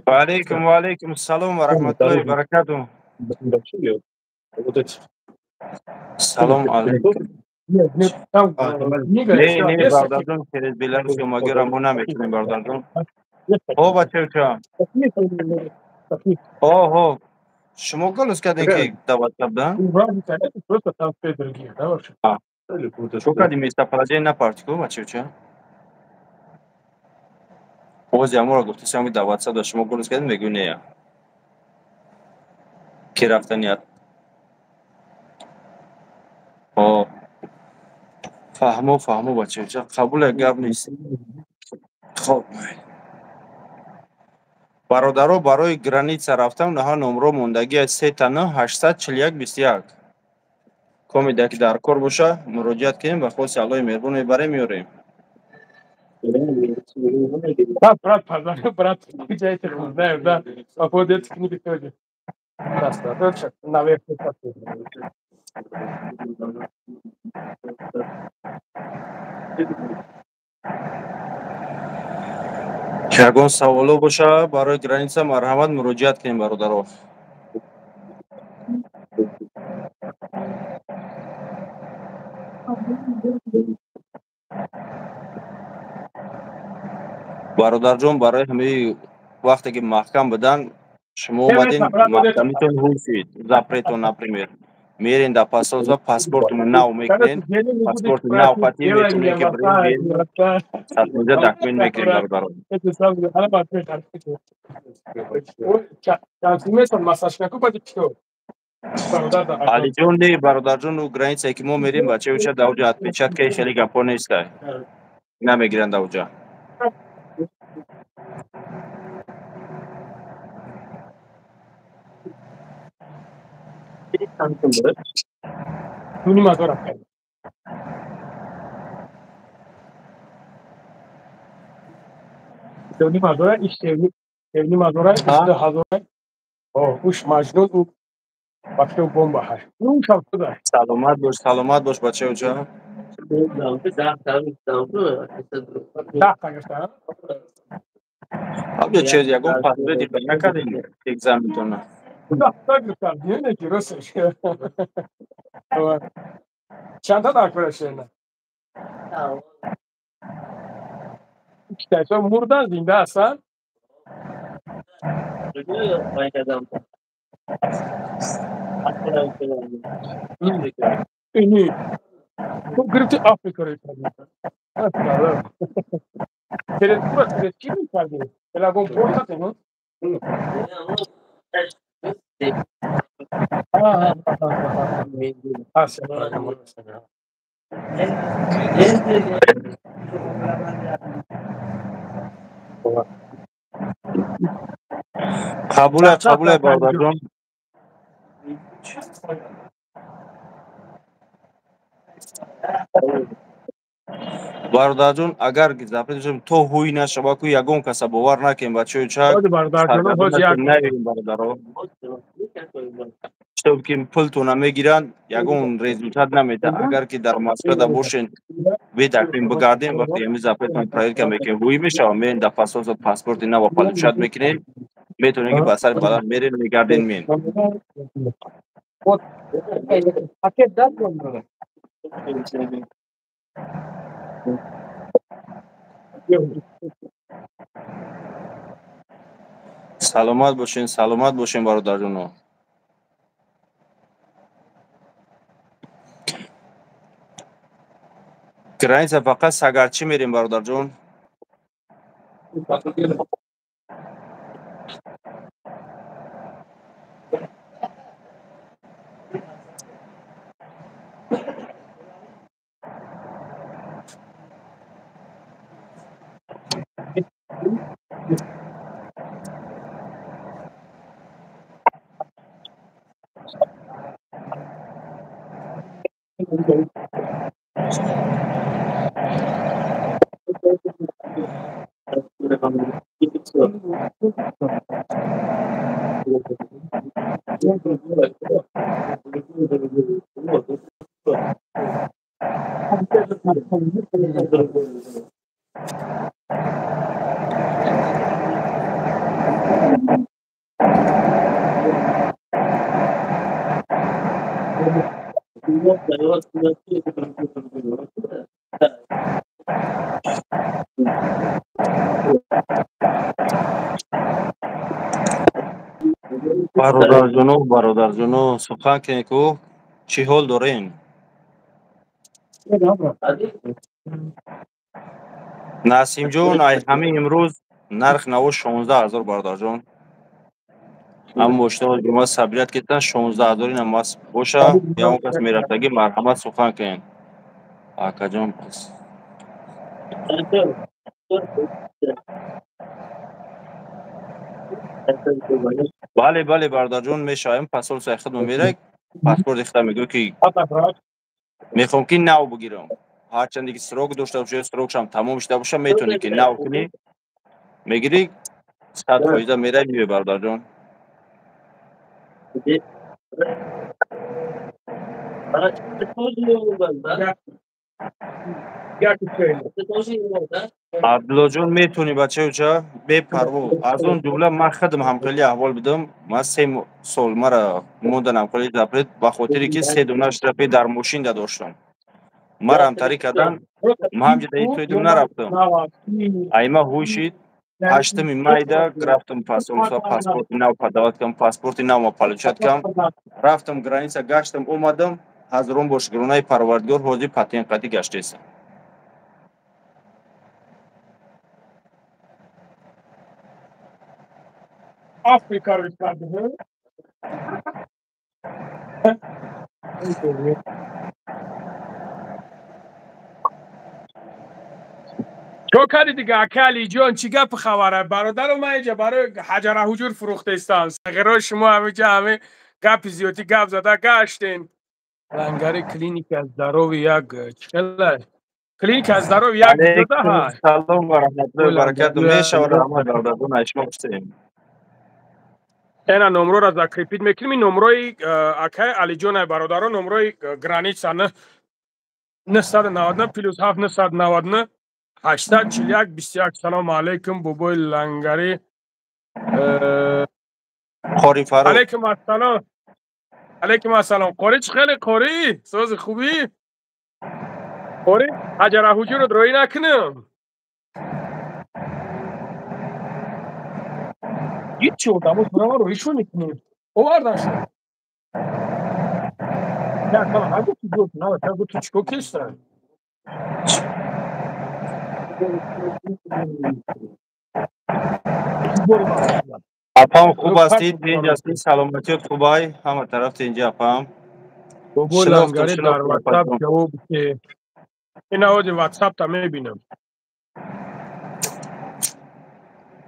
Ва алайкум ассалом ва раҳматуллоҳи баракатуҳ. Салом алайкум. Не, не, бародарҷон, через Беларус омагира мо наметунем, бародарҷон. О, бачаюча, оҳо, шумо голос кардем ки дар ватсап да чо кардем, местоположение напартику, бачаюча. Ози амора гуфтисам ки дар WhatsApp да шумо голос кардем, мегӯй не. Ки рафтаният? О. Фаҳмо, фаҳмо бачаҷа, қабул гап нест. Хоб. Бародаро, барои граница рафтам наҳа номро мондагӣ аз 3 9 841 21. Комида ки дар кор боша, муроҷиат кунем, ба хоси Аллоҳи меҳрубон мебарем, меорем. Да, брат, пожалуйста, брат, я этих не знаю, да. По поводу этой книги тоже. Раз, наверх. Ягон саволо боша барои граница, марҳамат, муроҷиат кунем, бародаро. Бародарҷон, барои ҳамаи вақте ки маҳкам будан, шумо омадем, маҳкамитон ҳул шуд, запретон, например. Мерен дар посольство, паспортро нав мекунен, паспорти нав пати метавонем ки бирем, сатмоҷа документ мекунем, бародаро. Алиҷон, не, бародарҷон, у границае ки мо мерем, бачаюча, дар уҷа отпечаткаи хеле гапҳо нестай, намегиранд дар уҷа. Саломат бош, саломат бош, бачаюча. Аб чиз ягон паспорти накардем экзаметона? Чанда дар шена? Мурдан, зинда ҳастанд? Ини ту гирифти Африкаро кардӣ. Через пура через чӣ мекардӣ? Ягон порта ну? Қабуле, қабуле, бародарҷон. Бародарҷон, агар запрет бошем, то ҳуй нашава ку, ягон каса бовар накунем, бачаюча, бародаро, чтоб ки пултона мегиранд, ягон результат намедиҳад. Агар ки дар Москвада бошен, бедакмин бигардем, вақте ҳамин запретон проверка мекунем, ҳуй мешава, мерем дар посольство, паспорти нава получать мекунем, метавонем ки ба сари баланд мерем, мегардем, мен. Пакет дад вам? Саломат бошен, саломат бошен, бародарҷоно. Граница фақат сагарчӣ мерем, бародарҷон. Бародарҷоно, бародарҷоно, сухан кунед ку, чӣ ҳол дорем? Насимҷон, ай ҳамин имрӯз Нарх наво 16 000 бародарҷон. Ҳам мошинаҳо ҷумъа сабрият кетан 16 000 ина мас боша, ягон кас мерафтагӣ марҳамат сухан кунед. Акаҷон пас. Бале, бале, бародарҷон, мешавем посольствои худмо мерак, паспорти худам мегӯ ки мехоҳам ки нав бигирам. Ҳарчанде ки срок дошта боша, срокшам тамом шуда боша, метавонӣ ки нав кунӣ, мегирӣ, 100% мерай меои, бародарҷон. Абдуллоҷон, метавонӣ, бачаюча, бепарво. Аз он ҷумла ман худам ҳамхели аҳвол будам. Ман 3 сол мара мондан ҳамхели запрет, ба хотире ки се дуна штрафи дар мошинда доштам. Мара ҳамтарӣ кардан, ман ҳамҷида итоидум нарафтам. Айма ҳуй шид, 8-уми майда рафтам посольство, паспорти нав подавать кардам, паспорти нав ма получать кардам, рафтам граница, гаштам, омадам, ҳазорон бо шукронаи Парвардигор ҳозир патент қатӣ гаштаистам. Африка رو کرده. چو کردی دیگه اکالی جان؟ چی گپ خبره برادر؟ من اینجا برای حجره حجور فروخته استم. صغیرای شما همه جا همه گپ زیادی گپ زده گشتین. لنگری клиника здоровья як چله клиника здоровья як. Алейкум салом ва раҳматуллоҳи ва баракату. Мешава, раҳмат, бародарон, аз шумо пурсем. Эна номроро закрепить мекунем. Ин номрои акай Алиҷонай, бародарон, номрои граница 999 +7 999 841 21. Салому алейкум, бобои Лангари. Қори Фаруқ. Алейкум ассалом, алейкум ассалом, қори. Чӣ хеле, қори, сози хубӣ, қори? Ҳаҷара ҳуҷурро роӣ накунам, ҳичи одамо бурама роишон мекунем, оварданшон. Ту чико кеста? Апам, хуб ҳастӣ, тинҷ ҳастӣ, саломатиёт хубай, ҳама тараф тинҷи, апам? Бобои Лангари, дар ватсап ҷавоб ки ина оди ватсапта мебинам.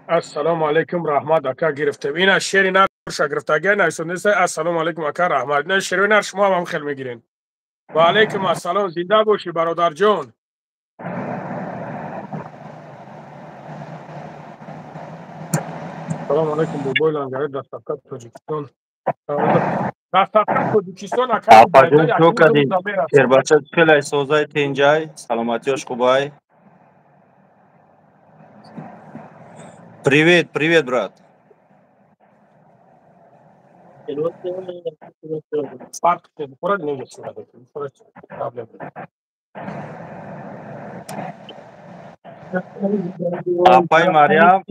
Ассалому алайкум, раҳмат, ака, гирифтем. Ина шери нарша гирифтагия нависонеста. Ассалому алайкум, ака, раҳмат. Ина шери нар шумо ҳам хел мегирен. Ва алайкум ассалом, зинда бошӣ, бародарҷон. Салому алайкум, бобои Лангари, доставка Тоҷикистон, доставка Тоҷикистон, ака. Апаҷон, чо кардӣ? Шербача хелай созай, тинҷай, саломатиёш хубай? Привет, привет, брат. Фарқ бихӯрад, намешавад, проблема. Апаи Мариям,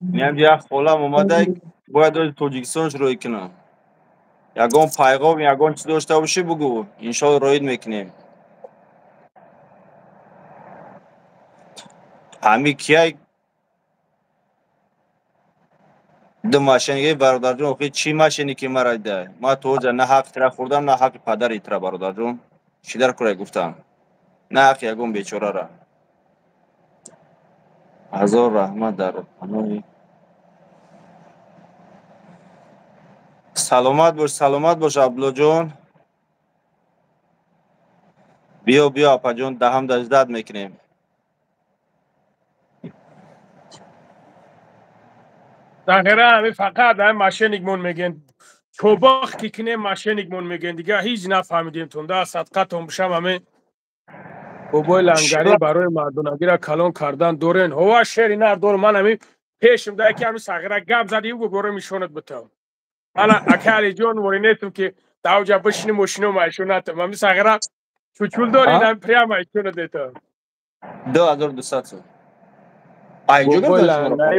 меам, як холам омада, бояд ози Тоҷикистонш роӣ кунам. Ягон пайғом, ягон чиз дошта бошӣ, бугӯ, иншоалло роид мекунем. Ҳами кияй ду машинаги, бародарҷон? Охи чӣ машине ки мара дида? Ма то ҳозир на ҳаққи тира хӯрдам, на ҳаққи падари тира, бародарҷон. Чӣ дар курай гуфтам, на ҳаққи ягон бечорара. Ҳазор раҳмат, дар паноҳи. Саломат бош, саломат бош, Абдуллоҷон. Биё, биё, апаҷон, даҳам даждат мекунем. Захира ҳами фақат ҳами мошенникмон мегӯен, чобах ки кинем, мошенникмон мегӯен, дига ҳеҷ нафаҳмидем. Тунда садқатон бишам. Ҳами бобои Лангарӣ, барои мардонагира калон кардан дорен? Ҳова, шери нар дорам. Ман ҳами пешим да яки ҳами сағира гап зади, гу боро мишонат битам. Мана ака Алиҷон, вори нестам ки давҷа бишини мошино майшонатам. Ҳами сағира чучул дорин, ҳами прямо айшонат метам. 2200 сом. Айҷо. Бобои Лангарӣ,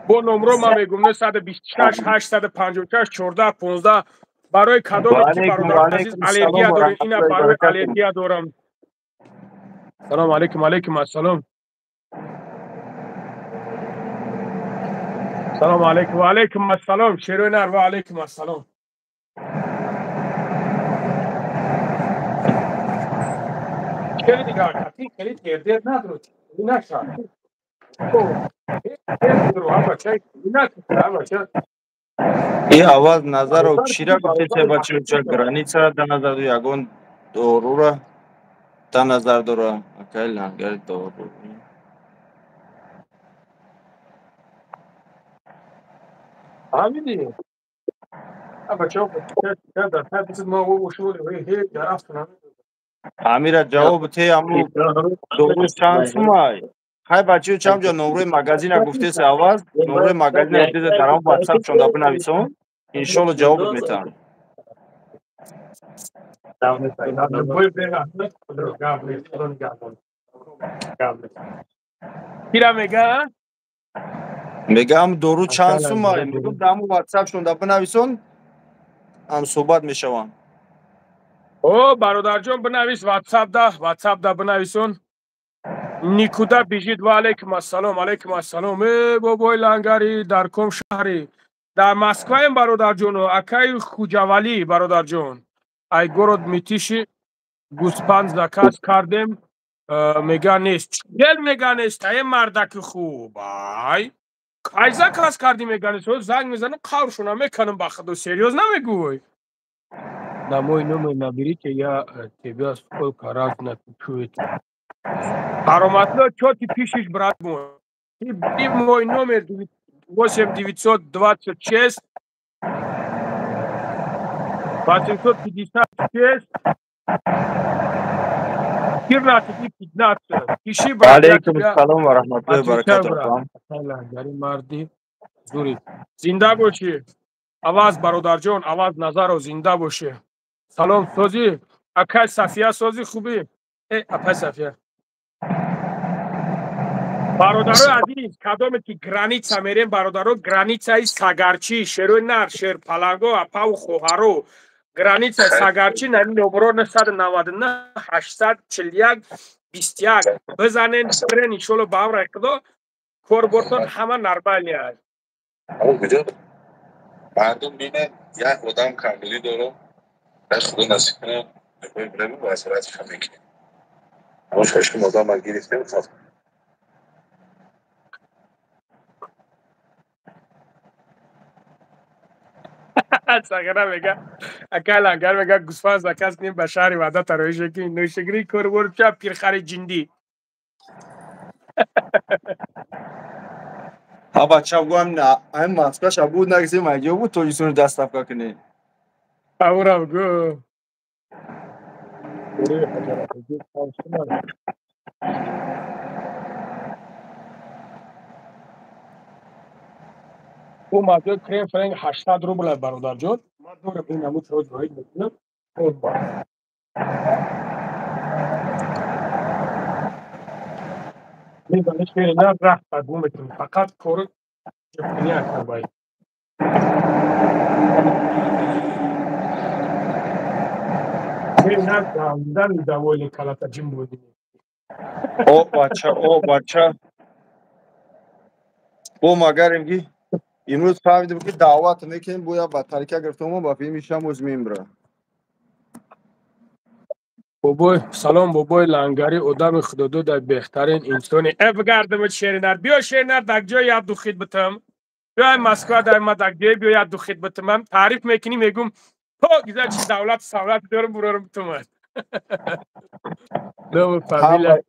бо номро ман мегум: 926 856 14 15. Барои кадоме ки, бародари азиз, аллергия дорем, ина барои аллергия дорам. Салому алейкум. Алейкум ассалом. Салом алейкум, ва алейкум ассалом, шерои нар, ва алейкум ассалом. Хеле дигар кати хеле тердер надорад, наша. И аввал Назаров чира гуфтесе бача граница да назар ду ягон дорура да назар дора акай лангар дору. Фаҳмидӣ? Амира ҷавоб те аму дору чанд сумай? Хай бачаё чанд ҷо номрои магазина гуфтесе аввал, номрои магазина гуфтесе дар ҳамон WhatsApp шонда бинависон, иншолло ҷавобат метаҳам. Кира мега? Мегаам дору чанд сумай? Мегӯм дар ҳамон WhatsApp шонда бинависон, ҳам суҳбат мешаванд. О, бародарҷон, бинавис WhatsApp-да, WhatsApp-да бинависон. Никуда бежит, ва алейкум ассалом, алейкум ассалом. Э, бобои лангари, дар ком шаҳри? Дар Москваем, бародарҷон, акаи Хуҷавалӣ, бародарҷон. Ай город Митиши гӯспанд заказ кардем, мега нест. Чел мега нест, ае мардаки хуб. Ай, кай заказ кардӣ мега нест? Занг мезанам, қавршона меканам ба худо, серьёз намегӯй. На мой номер наберите, я тебя сколько раз напишу это. Кароматло, что ты пишешь, брат мой? Ты бери мой номер 8 926 856 14 15. Пиши, брат. Алейкум салом ва раҳматуллоҳи ва баракатуҳ. Марди зури. Зинда бошӣ. Аваз бародарҷон, Аваз Назаров, зинда бошӣ. Салом созӣ, акай Сафия созӣ хубӣ? Э, апай Сафия. Бародарои азиз, кадоме ки граница мерем, бародаро, границаи Сагарчӣ, шерои нар, шер паланго, апаву хоҳаро, границаи Сагарчӣ нами номро 999 841 21 бизанен, бирен, иншолло ба амри Худо корбортон ҳама нормалӣ аст. Мардум бинед, як одам камбудӣ дорад, дар Худо насиб кунад, мегӯем вазоратшо мекунем. Мо шашум одама гирифтем. Сагара мега, акай лангар мега, гӯсфанд заказ кунем ба шаҳри Ваҳдат тароиш мекунем, нӯшигирӣ корбор ча пирхари ҷиндӣ. Ҳа бача гӯям, ҳамин Москва ша буд нагизем, айҷо буд Тоҷикистони доставка кунем. Ҳамурам гӯ. Ӯ мазои крем френк 800 рубл аст, бародарҷон. Ман дорам ин ҳамун чиро ҷоид мекунам. Мезанӣ шери нар рафт ба гум мекунӣ. Фақат кору ҷоқинӣ акна бай. Шери нар гандан довольный калата ҷим будӣ. О бача, о бача. Бо магарем ки имрӯз фаҳмидем ки даъват мекунем, бояд ба тарика гирифтам, ба филми шамоз мембра. Бобой, салом бобой лангари, одами худодод, беҳтарин инсони. Э, бигардам шеринар, биё шеринар, дар ҷои як ду хит битам. Биё Москва, дар ма дар ҷои биё як ду хит битам. Ман таъриф мекунӣ, мегӯм, то гиза чи давлат савлат дорам, бурорам битумад. Ному фамилия,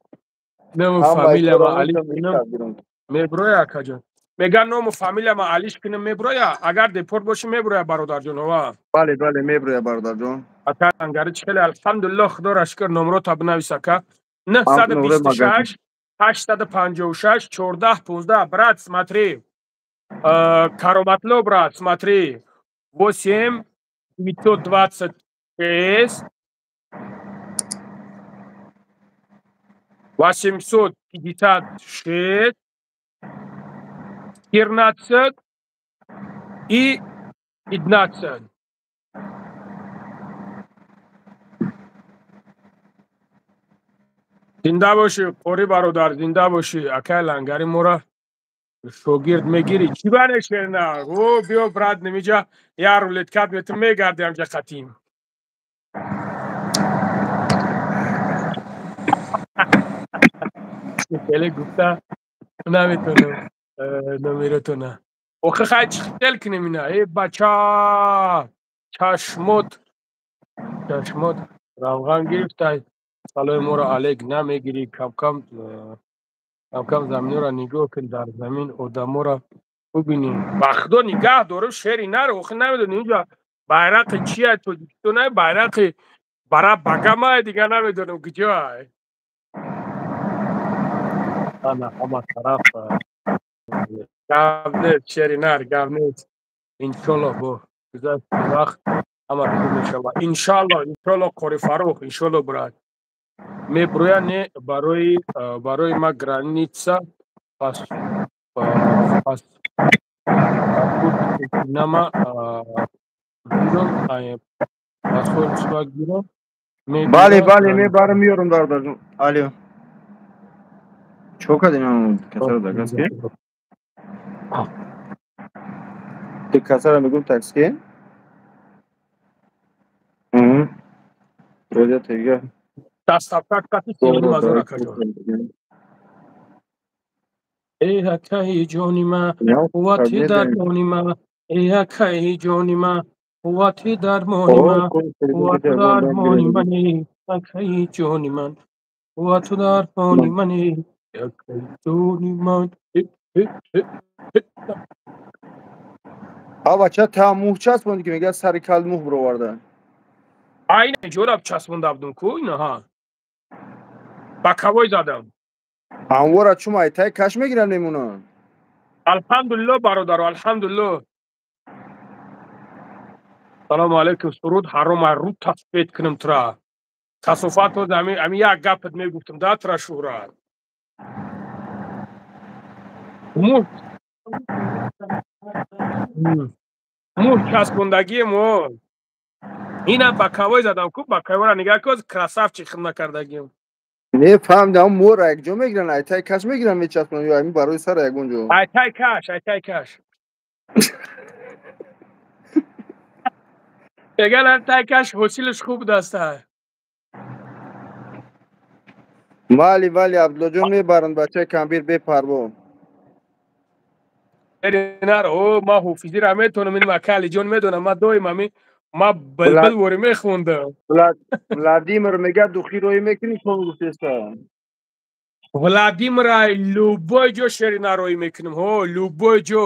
ному фамилия ма Али кунам. Меброя, акаҷон. Меган ному фамилия ма Алиш кунам, меброя. Агар депорт бошӣ, меброя, бародарҷон, ова. Бале, бале, меброя, бародарҷон. Ака лангари чӣ хеле, алҳамдулиллоҳ, худоро шукр, номрота бинавис, ака. 926 856 14 15. Брат, смотри. Кароматло, брат, смотри. 8 926 856 14 и 15. Зинда бошӣ, қори бародар, зинда бошӣ, акай лангари мора. Шогирд мегирӣ? Чӣ бане шерина? О, биё брат, немиҷа я рулеткат мету мегарди ҳамҷа қатим. Хеле гуфта наметонам номеротона. Охи хай чӣ хел кунем ина? Э бача, чашмот чашмот равған гирифтай. Салои моро алек намегирӣ. Камкам камкам заминро нигоҳ кун, дар замин одаморо бубинӣ. Ба худо нигаҳ дорам шери наро. Охи намедонӣ инҷа байрақи чия Тоҷикистон, байрақи бара багамай, дигар намедонам куҷоай. Ана ҳама тараф гап нест, шери нар, гап нест. Иншолло бо гузашти вақт ҳама хуб мешавад. Иншалло, иншолло, Қори Фарух, иншолло, брат. Меброя не барои ма граница пас пас нама гиром паспорт гиром. Бале, бале, мебарам меёрам бародарҷон. Алё. Чо кардем касаро заказ ки? Ты касаро мегум такси? Роҷа тега. Доставка кати 3,5 ҳазор акаҷон. Эй акаи ҷони ма, қуввати дармони ма, эй акаи ҷони ма, қуввати дармони ма, қуввату дармони мани, акаи ҷони ман, қуввату дармони мани, акаи ҷони ман. А бача та мӯҳ часпонд ки мегӯяд сари кал мӯҳ бироварда. Айна ҷораб часпонда будум ку инаҳа. Ба кавой задам. Анвора чум айтай каш мегирам мемонам. Алҳамдулилло бародаро, алҳамдулилло. Салому алайкум, суруд ҳаром ай рӯ тасфед кунам тура. Касофат ами як гапат мегуфтам да тура шӯҳрат. Мӯҳ мӯҳ часпондагии мо. Ина ба кавой задам ку, ба кавора нигаҳ кун, красавчик хидма кардагием. Не фаҳмидам, мӯра якҷо мегиран, айтай каш мегиран мечаспонанд ё ами барои сара ягон ҷо? Айтай каш, айтай каш. Меган айтай каш ҳосилаш хуб даста. Вале, вале, Абдуллоҷон мебаранд бачаи камбир бепарво. Нар, о, ма ҳофизира метонам, ин мака Алиҷон медонам, ма доим ами ма балбал вори мехондам. Владимир мегӯяд духи роӣ мекунӣ, шумо гуфтеста. Владимир ай любой ҷо шерина роӣ мекунам, ҳо, любой ҷо.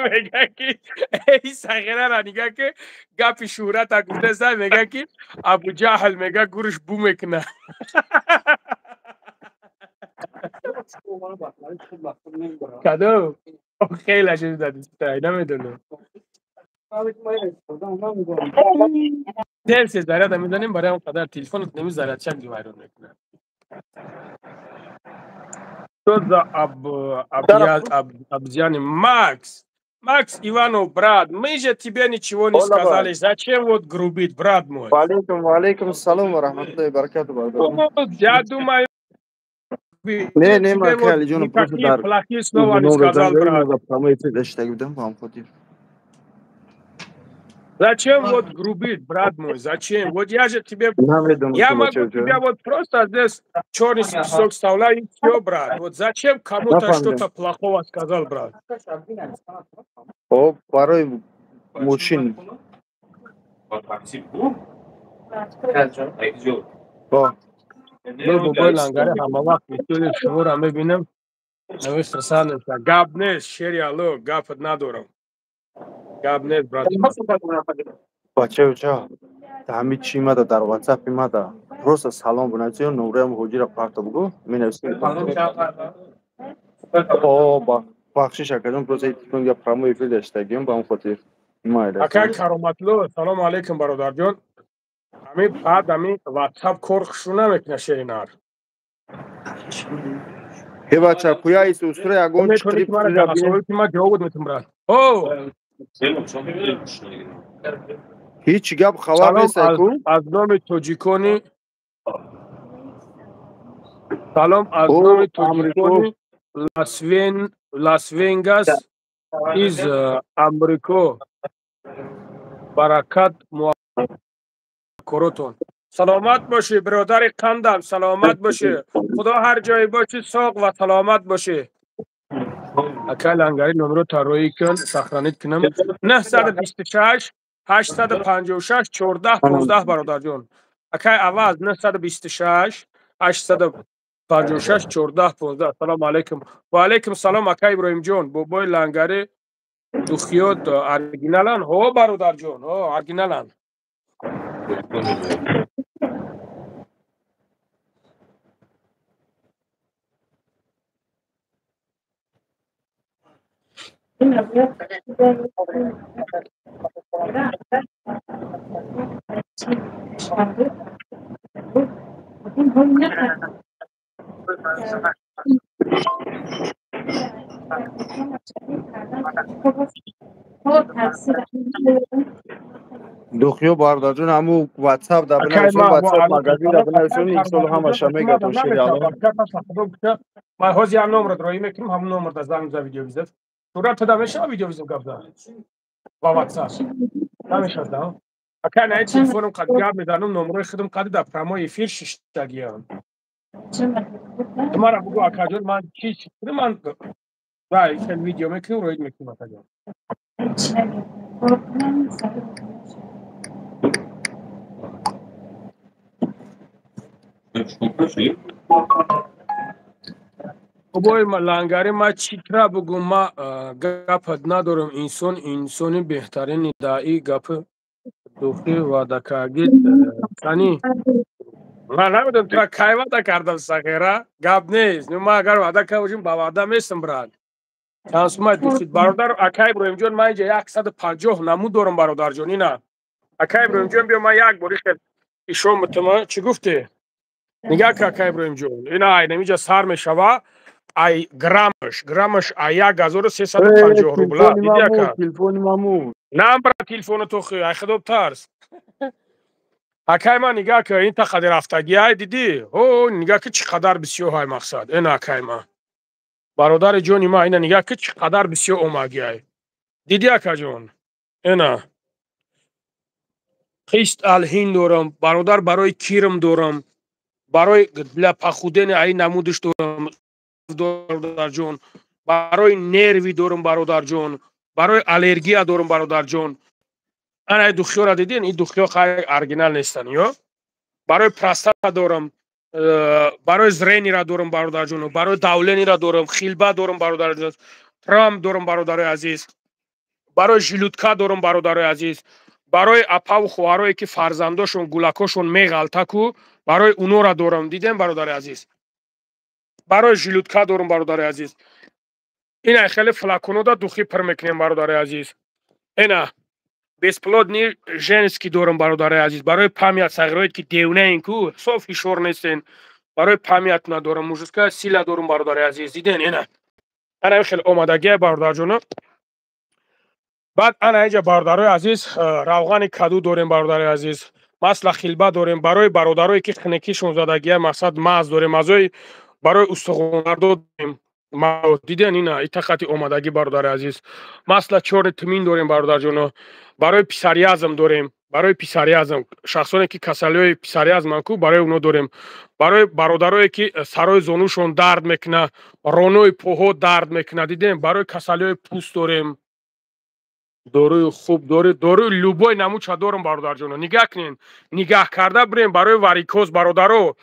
Мегӯяд ки эй сағирара нигаҳ ки гапи шӯҳрата гуфтеста, мегӯяд ки Абуҷаҳл мегӯяд гурш бу мекунад. Кадом? Хеле шуд, намедонам. Дел се заряда мезанем, барои он қадар телефонот намезаряд, чак вайрон мекунад. Что за обезьяны? Макс! Макс Иванов, брат, мы же тебе ничего не сказали. Зачем вот грубить, брат мой? Валейкум, валейкум салом ва рахматуллоҳи ва баракатуҳ, бародар. Я думаю, Не, не, ма Алиҷон просто дар плохие слова не сказал, брат. Прямой эфир даштаг будам, ба ҳам хотир. Зачем вот грубить, брат мой? Зачем? Вот я же тебе... Я могу тебя вот просто здесь черный список вставляю и все, брат. Вот зачем кому-то что-то плохого сказал, брат? О, порой мужчин. Ну, бобои лангари ҳама вақт видеои шуморо мебинам. Навишта неста. Гап нест, шери алло, гапат надорам. Гап нест, брат. Бача, бача, ҳами чӣ мада дар WhatsApp мада. Просто салом бунависӣ, номраям ҳоҷира парто бугу, менависӣ. О, бахшиш акаҷон, просто телефон я прямой эфир даштагием, ба он хотир. Майла. Ака Кароматло, салому алейкум, бародарҷон. Ами баъд ами WhatsApp кор хушу намекуна шеринар. Ҳе бача, куя ис устра ягон чиқри ма ҷавоб метум, брат. О! Ҳеҷ гап хабар нест ку? Аз номи тоҷикони Салом аз номи тоҷикони Лас-Вегас из Амрико. Баракат муаккоротон. Саломат бошӣ бародари қандам, саломат бошӣ. Худо ҳар ҷое бошӣ соғ ва саломат бошӣ. Акай Лангари номро тарроҳӣ кун, сохранить кунам. 926 856 14 15 бародарҷон. Акай аваз 926 856 14 15. Ассалому алайкум. Ва алайкум салом акай Иброҳимҷон. Бобои Лангари духиёт оригиналан? Ҳо бародарҷон, ҳо оригиналан. Духиё бародарҷон, ҳаму WhatsApp да бинависем, WhatsApp магазин да бинависем, иншоалло ҳамаша мегардон шери Аллоҳ. Ман ҳозир як номро роӣ мекунам, ҳамун номр да занг за видео визат. Сурат да мешава видео визат гап за? Ба WhatsApp. Намешавад, да? Акай на телефоном қад гап мезанам, номрои худам қад дар прямой эфир шиштагиам. Ту мара бугӯ акаҷон, ман чӣ ман вай хел видео мекунам, роид мекунам акаҷон. Бобои Лангари, ман чӣ тра бугӯм, ман гапат надорам. Инсон инсони беҳтарини даи гапи духӣ ваъдакарди кани. Ман намедонам тура кай ваъда кардам, сағира, гап нест. Ман агар ваъда карда бошем, ба ваъда местам, брат. Чанд сумай духид бародар акай Иброҳимҷон, ман инҷа 150 намуд дорам бародарҷон, ина. Акай Иброҳимҷон, биё ман як бори хел ишон битама. Чӣ гуфтӣ? Нигаҳ кун акай Иброҳимҷон, ина айнамиҷа сар мешава, ай граммаш ай 1350 рубла. Диди ака? Телефони маму. На брат, телефони ту хи, ай худо тарс. Акай ман нигаҳ кун, ин та қадар рафтагӣ ай дидӣ? Ҳо, нигаҳ кун чӣ қадар бисёр ай мақсад. Ина акай ман. Бародари ҷони ман, ина нигаҳ кун чӣ қадар бисёр омагӣ ай. Дидӣ акаҷон? Ина. Қист алҳин дорам, бародар, барои кирм дорам, барои для похудения ай намудиш дорам, бародарҷон, барои нерви дорам, бародарҷон, барои аллергия дорам, бародарҷон. Ана духиёра дидин, ин духиё хай оригинал нестан, ё? Барои простата дорам, барои зренира дорам, бародарҷон, барои давленира дорам, хилба дорам, бародарҷон, трам дорам, бародарои азиз, барои желудка дорам, бародарои азиз, барои апаву хоҳарое ки фарзандошон гулакошон меғалтаку, барои унора дорам, дидем, бародари азиз, барои желудка дорам, бародари азиз. Ина хеле флаконода духи пир мекунем, бародари азиз. Ина бесплодный женский дорам, бародари азиз, барои память сағироед ки девнаен ку, соф ҳишор нестен, барои память надорам, мужская сила дорам, бародари азиз, диден? Ина ана хеле омадагия, бародарҷоно. Баъд ана инҷа, бародарои азиз, равғани каду дорем, бародари азиз, масла хилба дорем, барои бародарое ки хинекишон задагия, мақсад маз дорем, мазои барои устухонардо дорем. Диден ина итақати омадагӣ, бародари азиз. Масла чорни тмин дорем, бародарҷоно, барои псориазм дорем, барои псориазм, шахсоне ки касалиҳои псориазман ку, барои оно дорем, барои бародарое ки сарои зонушон дард мекуна, ронои поҳо дард мекуна, дидем, барои касалиҳои пӯст дорем. Доруи хуб дорӣ, доруи любой намуча дорам, бародарҷоно. Нигаҳ кунед, нигаҳ карда бирем. Барои варикоз, бародаро,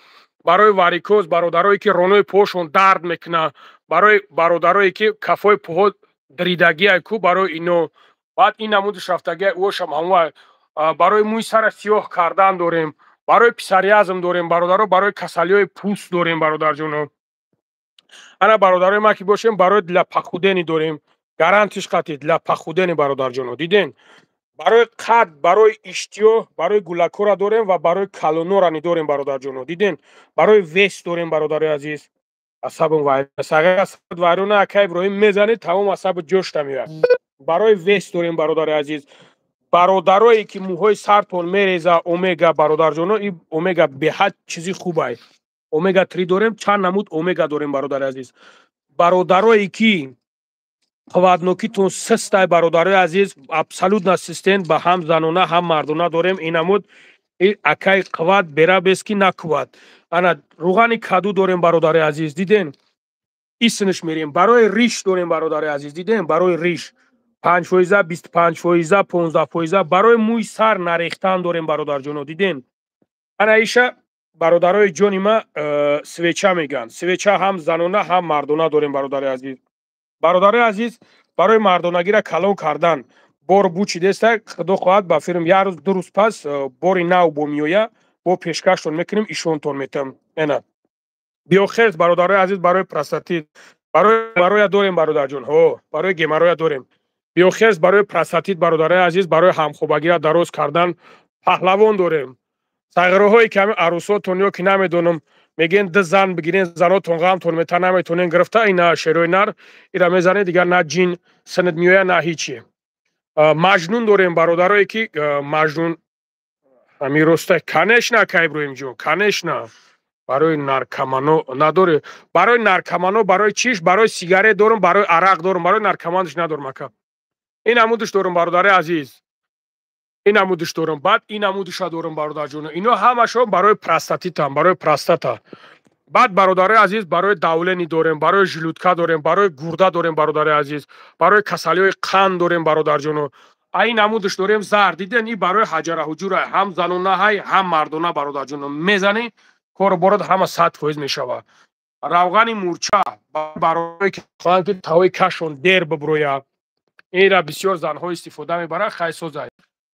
барои варикоз, бародарое ки ронои поҳошон дард мекуна, барои бародарое ки кафои поҳо дридагия ку, барои ино. Баъд ин намудиш рафтагия ӯшам ҳамва, барои мӯи сара сиёҳ кардан дорем, барои псориазм дорем, бародаро, барои касалиҳои пӯст дорем, бародарҷоно. Ана бародарои ман ки бошем, барои для похудения дорем, гарантиш қатӣ для похудения, бародарҷоно, диден? Барои қад, барои иштиҳо, барои гулакора дорем ва барои калонора ни дорем, бародарҷоно, диден? Барои вес дорем, бародарои азиз. Асабам вайрона, акай Иброҳим мезанед, тамом асабу ҷошта меояд. Барои вес дорем, бародари азиз. Бародарое ки мӯҳои сартон мереза, омега, бародарҷоно, ин омега беҳад чизи хубай. Омега 3 дорем, чанд намуд омега дорем, бародари азиз. Бародарое ки қувватнокитон систай, бародарои азиз, абсолютно систен, ба ҳам занона, ҳам мардона дорем. Ин намуд акай қувват берабес ки накувват. Ана руғани каду дорем, бародари азиз, диден, исмш мерем. Барои риш дорем, бародари азиз, дидем, барои риш 5%, 25%, 15%. Барои мӯи сар нарехтан дорем, бародарҷоно, диден. Ана иша, бародарои ҷони ма, свеча мегӯянд. Свеча ҳам занона, ҳам мардона дорем, бародари азиз. Бародарои азиз, барои мардонагиро калон кардан бор бучидеста. Худо хоҳад, ба фирм як рӯз, 2 рӯз пас бори нав бо меоя, бо пешкаштон мекунем, ишонтон метам. Эна биохерс, бародарои азиз, барои простатит, барои геморроя дорем, бародарҷон, ҳо, барои геморроя дорем. Биохерс барои простатит, бародарои азиз, барои ҳамхобагиро дароз кардан паҳлавон дорем. Сағироҳое ки ҳамин арӯсотон ё ки намедонам, мегӯен ду зан бигирен, занотон ғамтон мета, наметонен гирифта, ина шерои нар, ира мезанед, дигар на ҷин синат меояд, на ҳичи. Маҷнун дорем, бародарое ки маҷнун ҳамин роста. Конечно, ака Иброҳимҷон, конечно. Барои наркомано надоре? Барои наркомано, барои чиш, барои сигарет дорум, барои арақ дорум, барои наркоманш надорум, ака. Ин намудаш дорум, бародари азиз, ин намудаш дорум. Баъд ин намудиша дорум, бародарҷоно. Ино ҳамашон барои простатитам, барои простата. Баъд, бародарои азиз, барои давление дорем, барои желудка дорем, барои гурда дорем, бародари азиз, барои касалиҳои қанд дорем, бародарҷоно. А ин намудаш дорем, зар, диден, и барои ҳаҷараҳуҷура, ҳам занона ҳай, ҳам мардона, бародарҷоно. Мезанӣ, кору борот ҳама 100% мешавад. Равғани мурча барое ки хоҳанд ки тавои кашон дер биброяд, инра бисёр занҳо истифода мебаранд, хайсозай.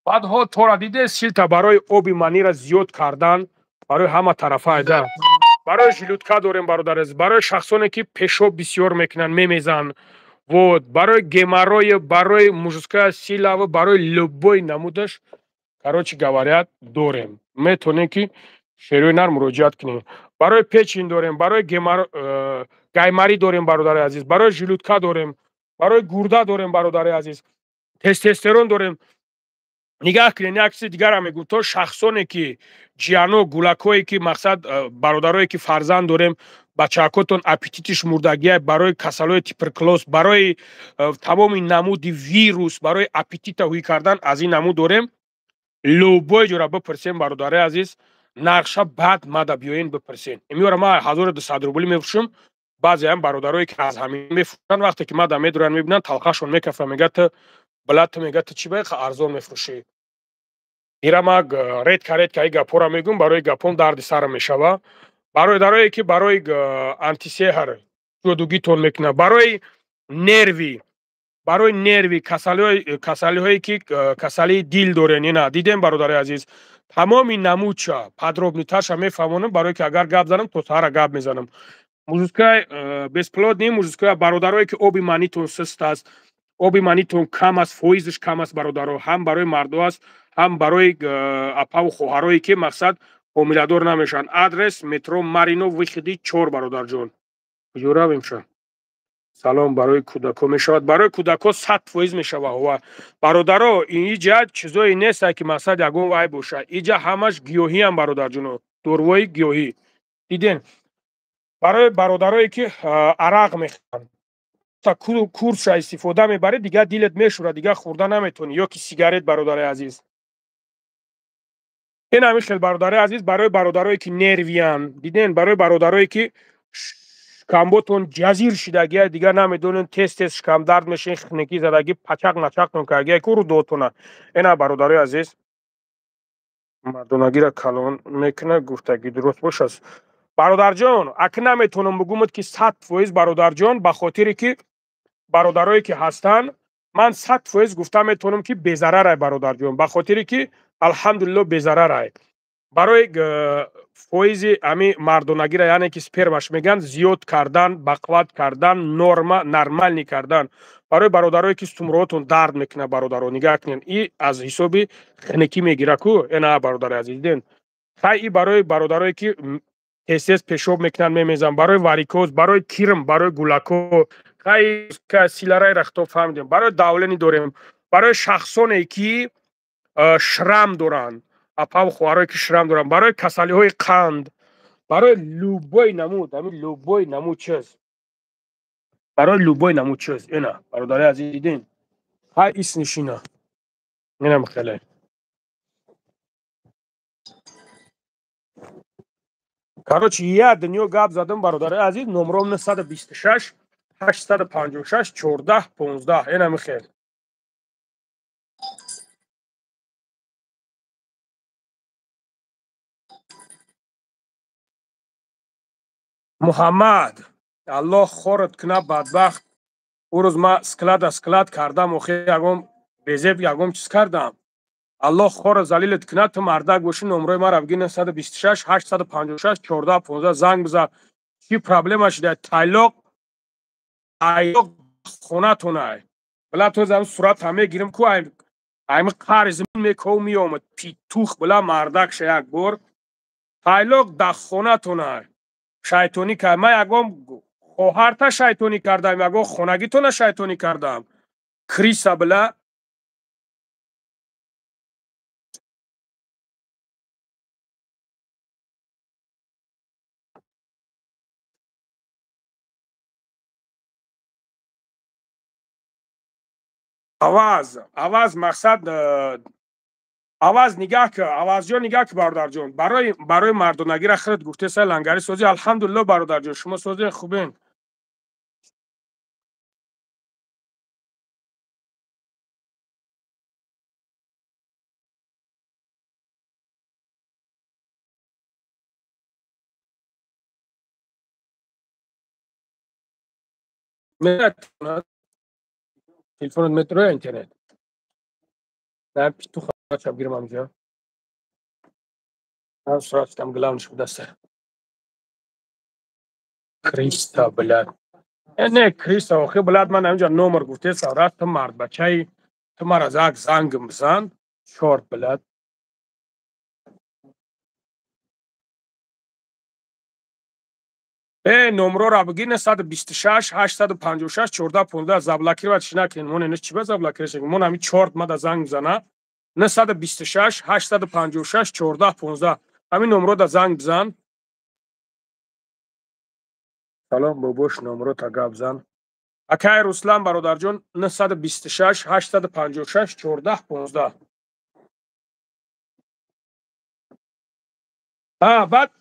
Баъдҳо тора диде, силта барои оби манира зиёд кардан, барои ҳама тарафа айда. Барои желудка дорем, бародар, барои шахсоне ки пешоб бисёр мекунанд, мемезанд. Вот барои геморрой, барои мужская сила, барои любой намудаш, короче говоря, дорем. Метавонем ки шерои нар муроҷиат кунем. Барои печень дорем, барои гайморит дорем, бародари азиз, барои желудка дорем, барои гурда дорем, бародари азиз, тестостерон дорем. Нигаҳ кунед, як чизи дигарам мегӯм. То шахсоне ки ҷияно, гулакҳое ки мақсад, бародарое ки фарзанд дорем, бачаакотон аппетитиш мурдагия, барои касалҳои туберкулоз, барои тамоми намуди вирус, барои аппетита ҳуй кардан аз ин намуд дорем. Любой ҷора бипурсем, бародари азиз, нархша баъд мада биёен бипурсен. Имёра ма 1200 рубли мефурӯшам. Баъзеам бародарое ки аз ҳамин мефурӯшанд, вақте ки мада медуранд, мебинанд, талхашон мекафа, мега: «Ту била, ту, мега, ту чӣ ба арзон мефурӯшӣ?» Ира ма редко, редко и гапҳоро мегӯм, барои гапҳом дарди сарам мешава. Бародарое ки барои антисеҳр, ҷодугитон мекунад, барои нерви, барои нерви, касалиҳое ки касалии дил дорен, ина дидем, бародари азиз, тамоми намудча подробный тарша мефаҳмонам, барое ки агар гап занам, то саҳара гап мезанам. Мужская бесплодный, мужская, бародарое ки оби манитон сист аст, оби манитон кам аст, фоизш кам аст, бародаро, ҳам барои мардо аст, ҳам барои апаву хоҳарое ки мақсад ҳомиладор намешаванд. Адрес: метро Марино, выход и 4. Бародарҷон, куҷо равем ша? Салом, барои кӯдако мешавад? Барои кӯдако 100% мешавад. Ва бародаро, иҷа чизое неста ки мақсад ягон вай боша, иҷа ҳамаш гиёҳиам, бародарҷоно, дорувои гиёҳӣ. Диден, барои бародарое ки арақ мехӯранд, курсша истифода мебарӣ, дигар дилет мешӯрад, дигар хӯрда наметавонӣ, ё ки сигарет, бародари азиз. Ин ҳамин хел, бародари азиз, барои бародарое ки нервиян, диден, барои бародарое ки шикамботон ҷазир шидагия, дигар намедонен, тез тез шикамдард мешин, хунукӣ задагӣ, пачақ начақтон кардагия, ку рудотона. Ина, бародарои азиз, мардонагиро калон мекунад гуфтагӣ дуруст бошад, бародарҷон? Аки наметавонам бигӯмад ки 100%, бародарҷон, ба хотире ки бародарое ки ҳастанд, ман 100% гуфта метавонам ки безарарай, бародарҷон, ба хотире ки алҳамдулилло, безарарай. Барои фоизи ҳами мардонагира, яъне ки спермаш мегӯянд, зиёд кардан, бақувват кардан, норма, нормальный кардан, барои бародарое ки сумроотон дард мекунад, бародаро, нигаҳ кунед, и аз ҳисоби хунукӣ мегира ку. Ена, бародари азиз, диден, хай, и барои бародарое ки тез тез пешоб мекунанд, мемезанд, барои варикоз, барои кирм, барои гулако, хай, силараи рахто фаҳмидем. Барои давление дорем, барои шахсоне ки шрам доранд, апаву хоҳарое ки шрам доранд, барои касалиҳои қанд. Барои любой намуд, ҳамин любой намуд чиз. Барои любой намуд чиз. Ина, бародари азиз дидин. Ҳай ис нишина. Инам хеле. Короче, я дунё гап задам, бародари азиз, номром 926 856 14 15. Инам хел. Муҳаммад, Аллоҳ хорат кунад бадбахт. Ӯ рӯз ман склад кардам, охи ягон безеб ягон чиз кардам. Аллоҳ хорат залилат кунад, ту мардак бошӣ, номрои маро бигир 926 856 14 15 занг бизан. Чӣ проблема шуда? Тайлоқ хонатонай. Била то зам сурат ҳам мегирим ку ай қари замин меков меомад. Питух била мардак ша як бор. Тайлоқ дар хонатонай. Шайтонӣ кард. Ман ягон хоҳарта шайтонӣ кардам, ягон хонагитона шайтонӣ кардам. Криса била. Аваз мақсад аваз нигаҳ ки, авазҷон нигаҳ ки бародарҷон. Барои мардонагиро худат гуфтеса лангари созӣ. Алҳамдулилло бародарҷон, шумо созед хубен. Телефонат метро ё интернет? На питух чап гирам амҷа. Ман сурат там главный даста. Криста блядь. Не Криста, охи блядь, ман амҷа номер гуфтеса, раст ту мард бачаи, ту мара занг бизан, чорт блядь. Номрора бигир 926 856 14 15 заблокировать накунед. Мон инаш чӣ ба заблокировать? Мон ҳамин чорт мада занг бизана. 926 856 14 15 ҳамин номро да занг бизан. Салом бобош, номро та гап зан. Акай Руслан бародарҷон 926 856 14 15. Баъд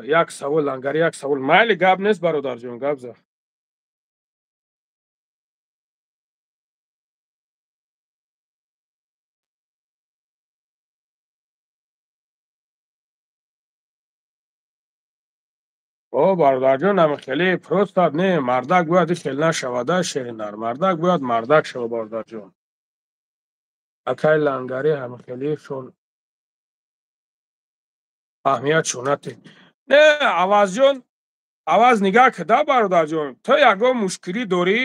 як савол лангари, як савол. Майли гап нест бародарҷон, гап зан. О бародарҷон, ами хеле просто не, мардак бояд хел нашавада, шеринар. Мардак бояд мардак шава бародарҷон. Акай лангари ҳами хеле шон аҳамият шонате. Не, авазҷон, аваз нигаҳ кида бародарҷон. Ту ягон мушкилӣ дорӣ?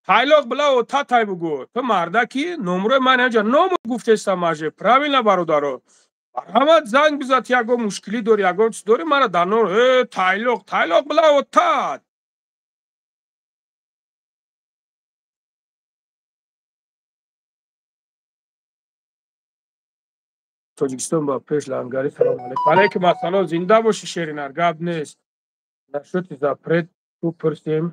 Тайлоқ била отатай бугӯ. Ту мардаки, номрои ман инҷа ном гуфтестам аже. Правильно бародаро. Ҳамат занг бизад, ягон мушкилӣ дорӣ, ягон чиз дорӣ, мара дар ном тайлоқ, тайлоқ била отат. Тоҷикистон ба пеш лангари салом алейкум. Алейкум ассалом, зинда бошӣ шеринар, гап нест. Нашуд запрет ту пурсем.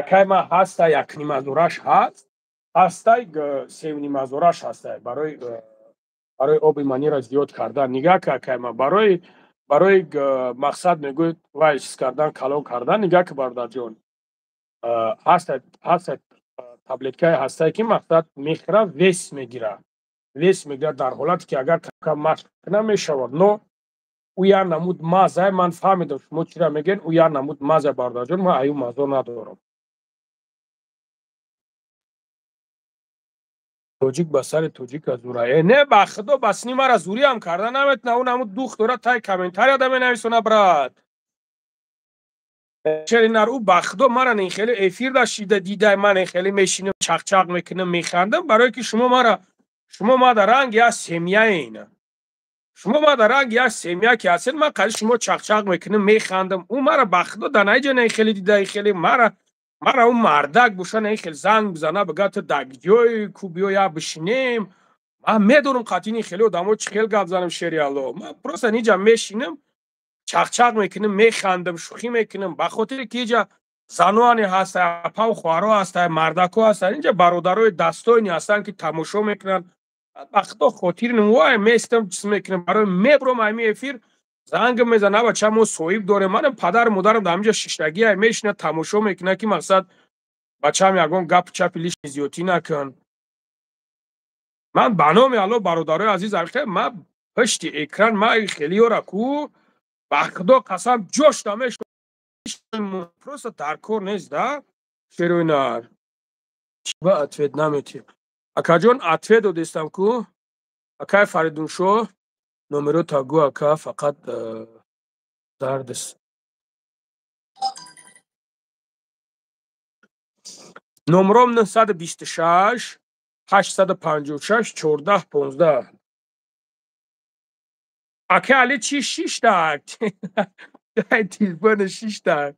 Акай ман ҳаста якнимазораш ҳаст. Ҳастай севнимазораш ҳастай барои оби манира зиёд кардан. Нигаҳ ки акай ман барои мақсад мегӯяд вай чиз кардан, калон кардан. Нигаҳ ки бародарҷон, ҳастай таблеткае ҳастай ки мақсад мехӯра, вес мегира. Вес мегира дар ҳолате ки агар кам машқ кунам мешавад. Но ӯ як намуд маза, ман фаҳмидам шумо чира мегӯед, ӯ як намуд маза бародарҷон, ман аю мазо надорам. Тоҷик ба сари тоҷик аз зура. Не, ба худо ба сини мара зуриам карда наметна. Ӯ намуд дух дора тай комментария да менависона брат. Шеринар, ӯ ба худо мара ин хеле эфир да шида дидай, ман ин хеле мешинам, чақчақ мекунам, механдам, барое ки шумо мара шумо мада ранг я семьяин. Шумо ма дар ранги як семья ки ҳастед, ман қари шумо чақчақ мекунам, механдам. Ӯ мара ба худо дар наиҷа не хеле дида, хеле мара ӯ мардак боша, не хеле занг бизана, бигӯяд ту дар ҷой ку, биё я бишинем. Ман медонам қатъини хеле одамо чӣ хел гап занам, шери Алло. Ман просто ниҷа мешинам, чақчақ мекунам, механдам, шӯхӣ мекунам, ба хотире ки иҷа заноне ҳастанд, апаву хоҳаро ҳастанд, мардако ҳастанд, инҷа бародарои дастоине ҳастанд, ки тамошо мекунанд. Ба худо хотир вай местам, чиз мекунам, барои мебром ҳами эфир занг мезана, бача мо соҳиб дорем. Манам падару модарам дар ҳаминҷа шиштагӣ мешинад, тамошо мекунад, ки мақсад бачаам ягон гапу чапи лишний зиёдтӣ накун. Ман ба номи Алло, бародарои азиз, ман пушти экран ман хелиёра ку ба худо қасам ҷош намешт, просто дар кор нест да. Шероинар ба ответ наметӣ, акаҷон, ответ додестам ку. Акай Фаридуншо, номеро тагу, ака, фақат дардес. Номром 926 856 14 15. Ака Али, чӣ шиштак? Телефони шиштак.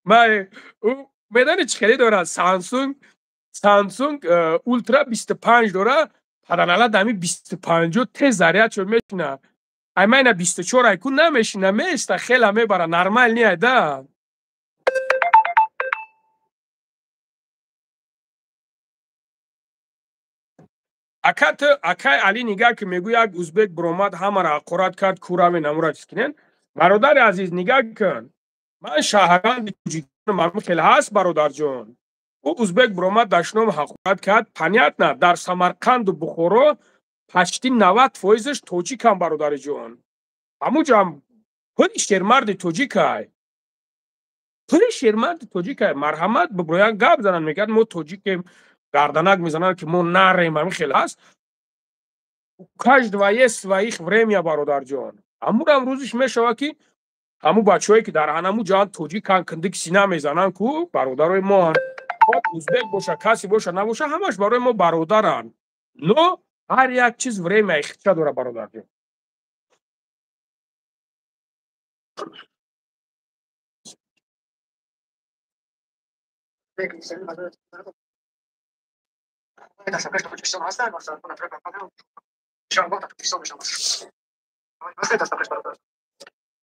Ман медонӣ чӣ хеле дорад? Самсунг Ултра 25 дора, параллела дами 25 тез заряд шуд мешина. Ай майна 24 айку намешина, места хела мебара, нормал не да. Ака ту, акай Али, нигаҳ ки мегӯ як узбек биромад, ҳамаро ҳақорат кард, кураве намура чиз кинен. Бародари азиз, нигаҳ кун. Ман шаҳрванди Тоҷикистонам, ҳамин хел ҳаст, бародарҷон. Ӯ узбек биромад, дашном ҳақорат кард. Понятно, дар Самарқанду Бухоро почти 90%-ш тоҷикам, бародариҷон. Ҳамуҷам пули шермарди тоҷикай. Пули шермарди тоҷикай. Марҳамат, биброян гап зананд, мегӯянд мо тоҷикем, гарданак мезананд, ки мо нарем, ҳамин хел ҳаст. У каждого есть своих время, бародарҷон. Ҳамурам рӯзиш мешавад, ки ҳамун бачаҳое ки дар ҳанаму ҷаҳан тоҷикан, киндик сина мезананд ку, бародарои моанд. Узбек боша, касе боша, набоша, ҳамаш барои мо бародаранд. Но ҳар як чиз время ихтича дора, бародарҷон.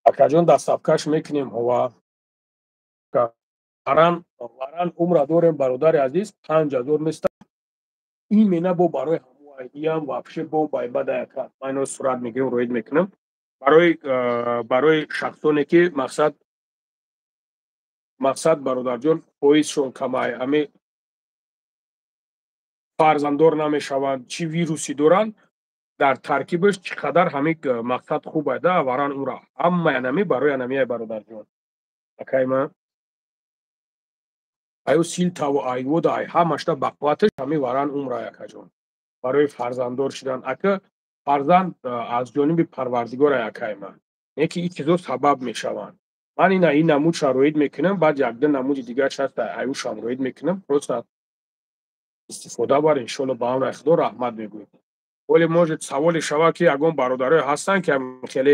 Акаҷон, доставкаш мекунем ҳова. Варан варан умра дорем, бародари азиз, 5000 места. Именно бо барои ҳамуайиам вообще бомбай бадаяка. Ман ино сурат мегирам, роид мекунам. Барои шахсоне ки мақсад, бародарҷон, фоизшон камай, ҳами фарзанддор намешаванд, чӣ вируси доранд, дар таркибаш чӣ қадар ҳами мақсад хуб да варан умра. Ҳамаи анами барои анамияй, бародарҷон. Акай ман аю силтаву айвода ай ҳамашта бақувваташ ҳами варан умра, акаҷон. Барои фарзанддор шудан, ака, фарзанд аз ҷониби Парвардигор, акай ман. Не ки ин чизо сабаб мешаванд. Ман ина ин намуд шароит мекунам, баъд якду намуди дигараш ҳаст, аюшам роид мекунам, просто истифода бар, иншолло, ба амри Худо раҳмат мегӯем. Оле может саволе шавад, ки ягон бародарое ҳастанд, ки ҳамин хеле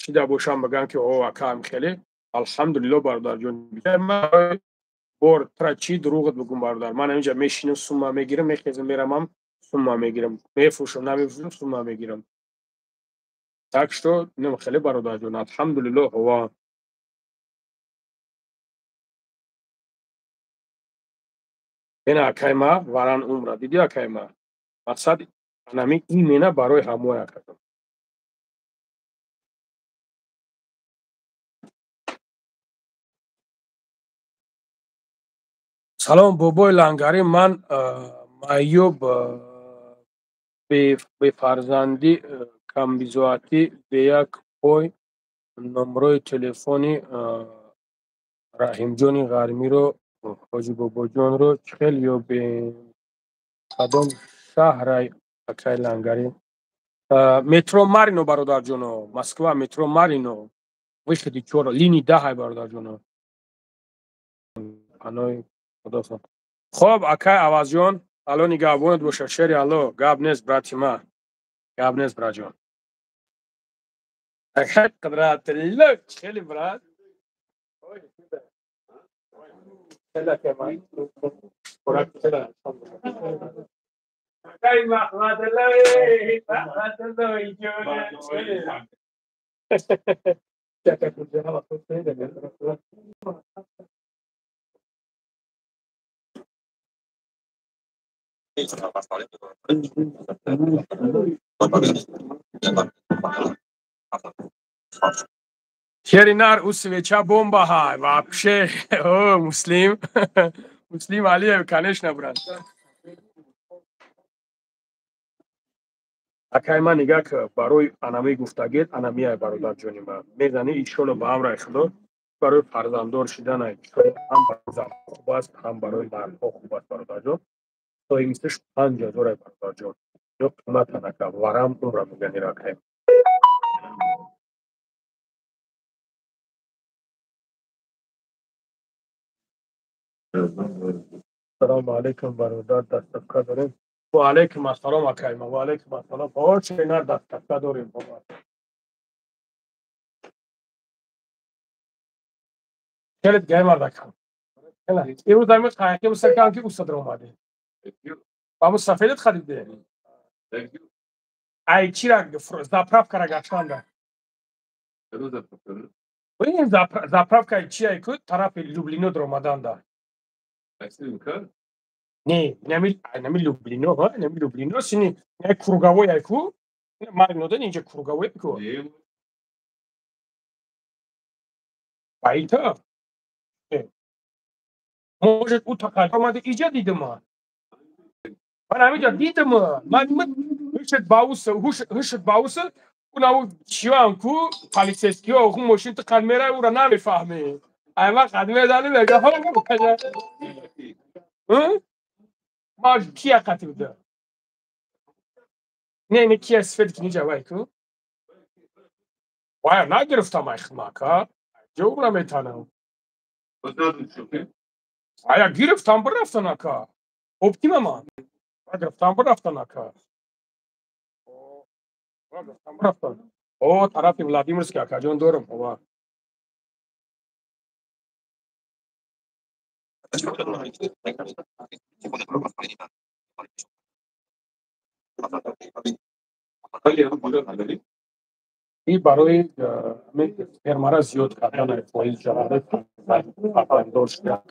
шида бошанд, бигӯянд ки о, ака, ҳамин хеле. Алҳамдулилло, бародарҷон. Бор тра чӣ дурӯғат бигӯм, бародар? Ман ҳаминҷа мешинам, сумма мегирам, мехезам, мерамам, сумма мегирам, мефурӯшам, намефурӯшам, сумма мегирам. Так что инам хеле, бародарҷон, алҳамдулилло, ҳова. Ина акай ма варан умра дидӣ, акай ма? Мақсад анами именно барои ҳамоя, акаҷон. Салом, бобои Лангарӣ, ман маъюб, бефарзандӣ, камбизоатӣ, бе як пой, номрои телефони Раҳимҷони Ғармиро, ҳоҷи бобоҷонро чӣ хел ёбем? Кадом шаҳрай, акай Лангарӣ? Метро Марино, бародарҷоно, Москва, метро Марино, выходи чор, линии 10-ай, бародарҷоно. Панои Худо. Хоб, акай Авазҷон, Алло нигаҳбонат боша, шери Алло, гап нест, брати ма. Гап нест, братҷон. Қудратулло, хеле брат. Шери нар у свеча бомба ҳай вообще. О, Муслим. Муслим Алиев, конечно, брат. Акай ман нигаҳ ки барои анами гуфтагет анамияй бародарҷони ман. Мезани иншолло ба амраи Худо барои фарзанддор шиданай ҳам барои занҳо хуб аст, ҳам барои мардҳо хуб аст бародарҷон. Стоимостьш 5000 ай бародарҷон. Ё қиматан ака, варам умра мегани ракай. Салому алейкум бародар, доставка дорем. Ва алейкум ассалом акайма, ва алейкум ассалом. О, нар доставка дорем бобо. Хеле гай мардакам. Имрӯз ами қайқи мусакам ки устад омаде. Ба мусафедат хариде. Ай чира заправкара гаштанда. Ин заправка чи ай ку тарафи Люблино даромаданда. Не, нами Люблино, ха, нами Люблино, сини, не круговой ай ку, Марино да инҷа круговой ку. Байта. Может, у така омаде иҷа дидима. Ман ҳамиҷа дидима. Ман ҳушат бауса, ҳушат бауса, унаву чиёам ку, полицейскиё, ху мошин ту қад мерай, ура намефаҳме. Ай ма қад мезани, мега, ҳо, ма кия қати буда? Не, не кия сфед ки ниҷа вай ку? Вай, нагирифтам ай химака. Ҷо ура метанам. Ая гирифтам бирафтан ака. Оптима ман. Гирифтам бирафтан ака. Гирифтам бирафтан. О, тарафи Владимирский акаҷон дорам. Ова. И барои фермара зиёд кардан фоиз ҷавода фарзанддор шуда.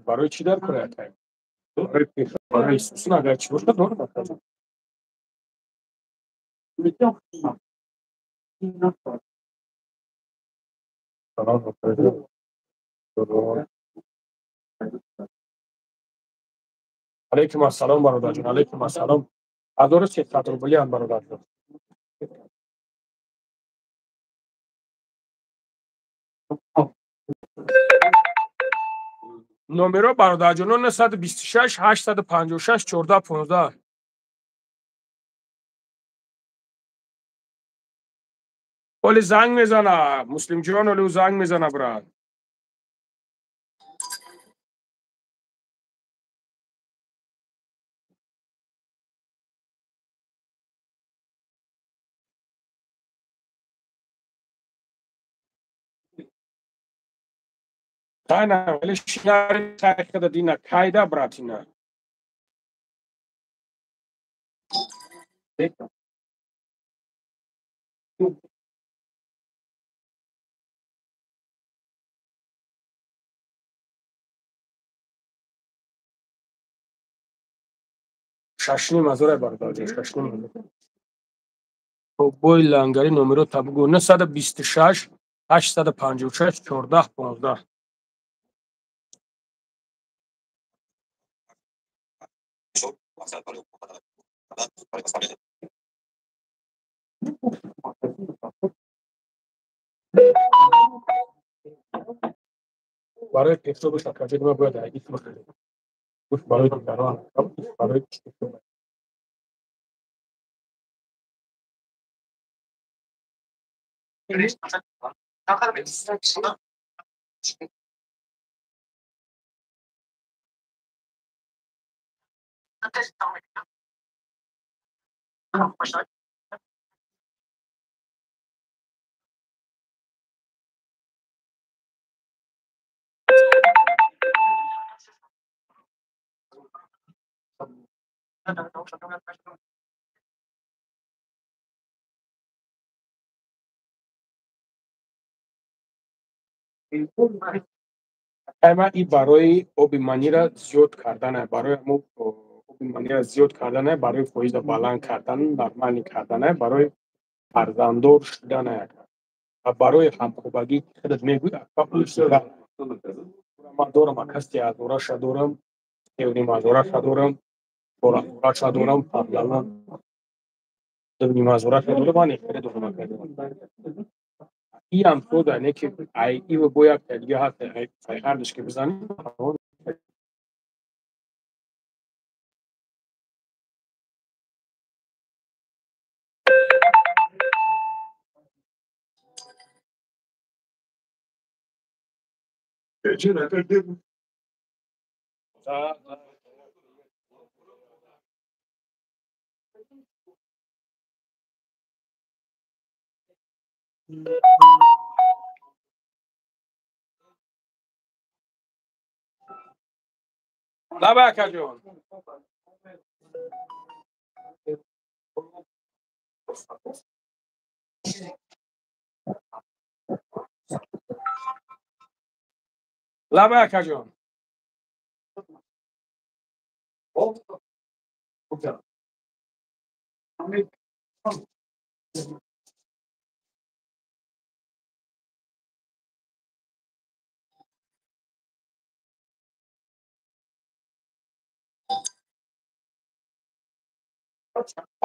Барои чӣ дар кора акай? Барои Исусун агар чӣ бошад дорам ака. Алейкум ассалом бародарҷон, алейкум ассалом. 1300 рубли ам бародарҷон. Номеро бародарҷонон 926 856 14 15. Оли занг мезана, Муслимҷон оли занг мезана брат. Тайна, вали шинари тарихда дина кайда братина. Шашним азора бародарҷон, шашним азор. Бой лангари номеро табгу 926 856 14 15. Барои пешробу шакарҷои ма бояд ис бихӯрем. Гӯшт барои дигарон, барои пешроб. Ама и барои оби манира зиёд кардана, барои ҳамо оби манира зиёд кардана, барои фоиза баланд кардан, нормалӣ кардана, барои фарзанддор шудана ва барои ҳамхобагӣ худат мегӯй, ман дорам ака, 3 ҳазораша дорам, 3,5 ҳазораша дорам, 4 ҳазораша дорам, паҳлавон 2,5 ҳазораша дорам, ман хеле дорам ака. Иам сода не ки ай ива бо як дига ҳаст, ай ҳардаш ки бизанӣ. Лаба, акаҷон. Лаба, акаҷон.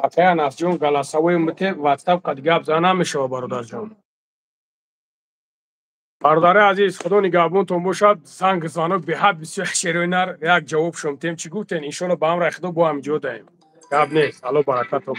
Акай Анасҷон, голосовой мите, ватсап қад гап зан намешава, бародарҷон. Бародари азиз, худо нигаҳбонтон бошад. Занг звонок беҳад бисёр, шерои нар як ҷавоб шумтем, чӣ гуфтен? Иншолло, ба амраи худо бо ҳам ҷо даем, гап нест. Алло баракатон.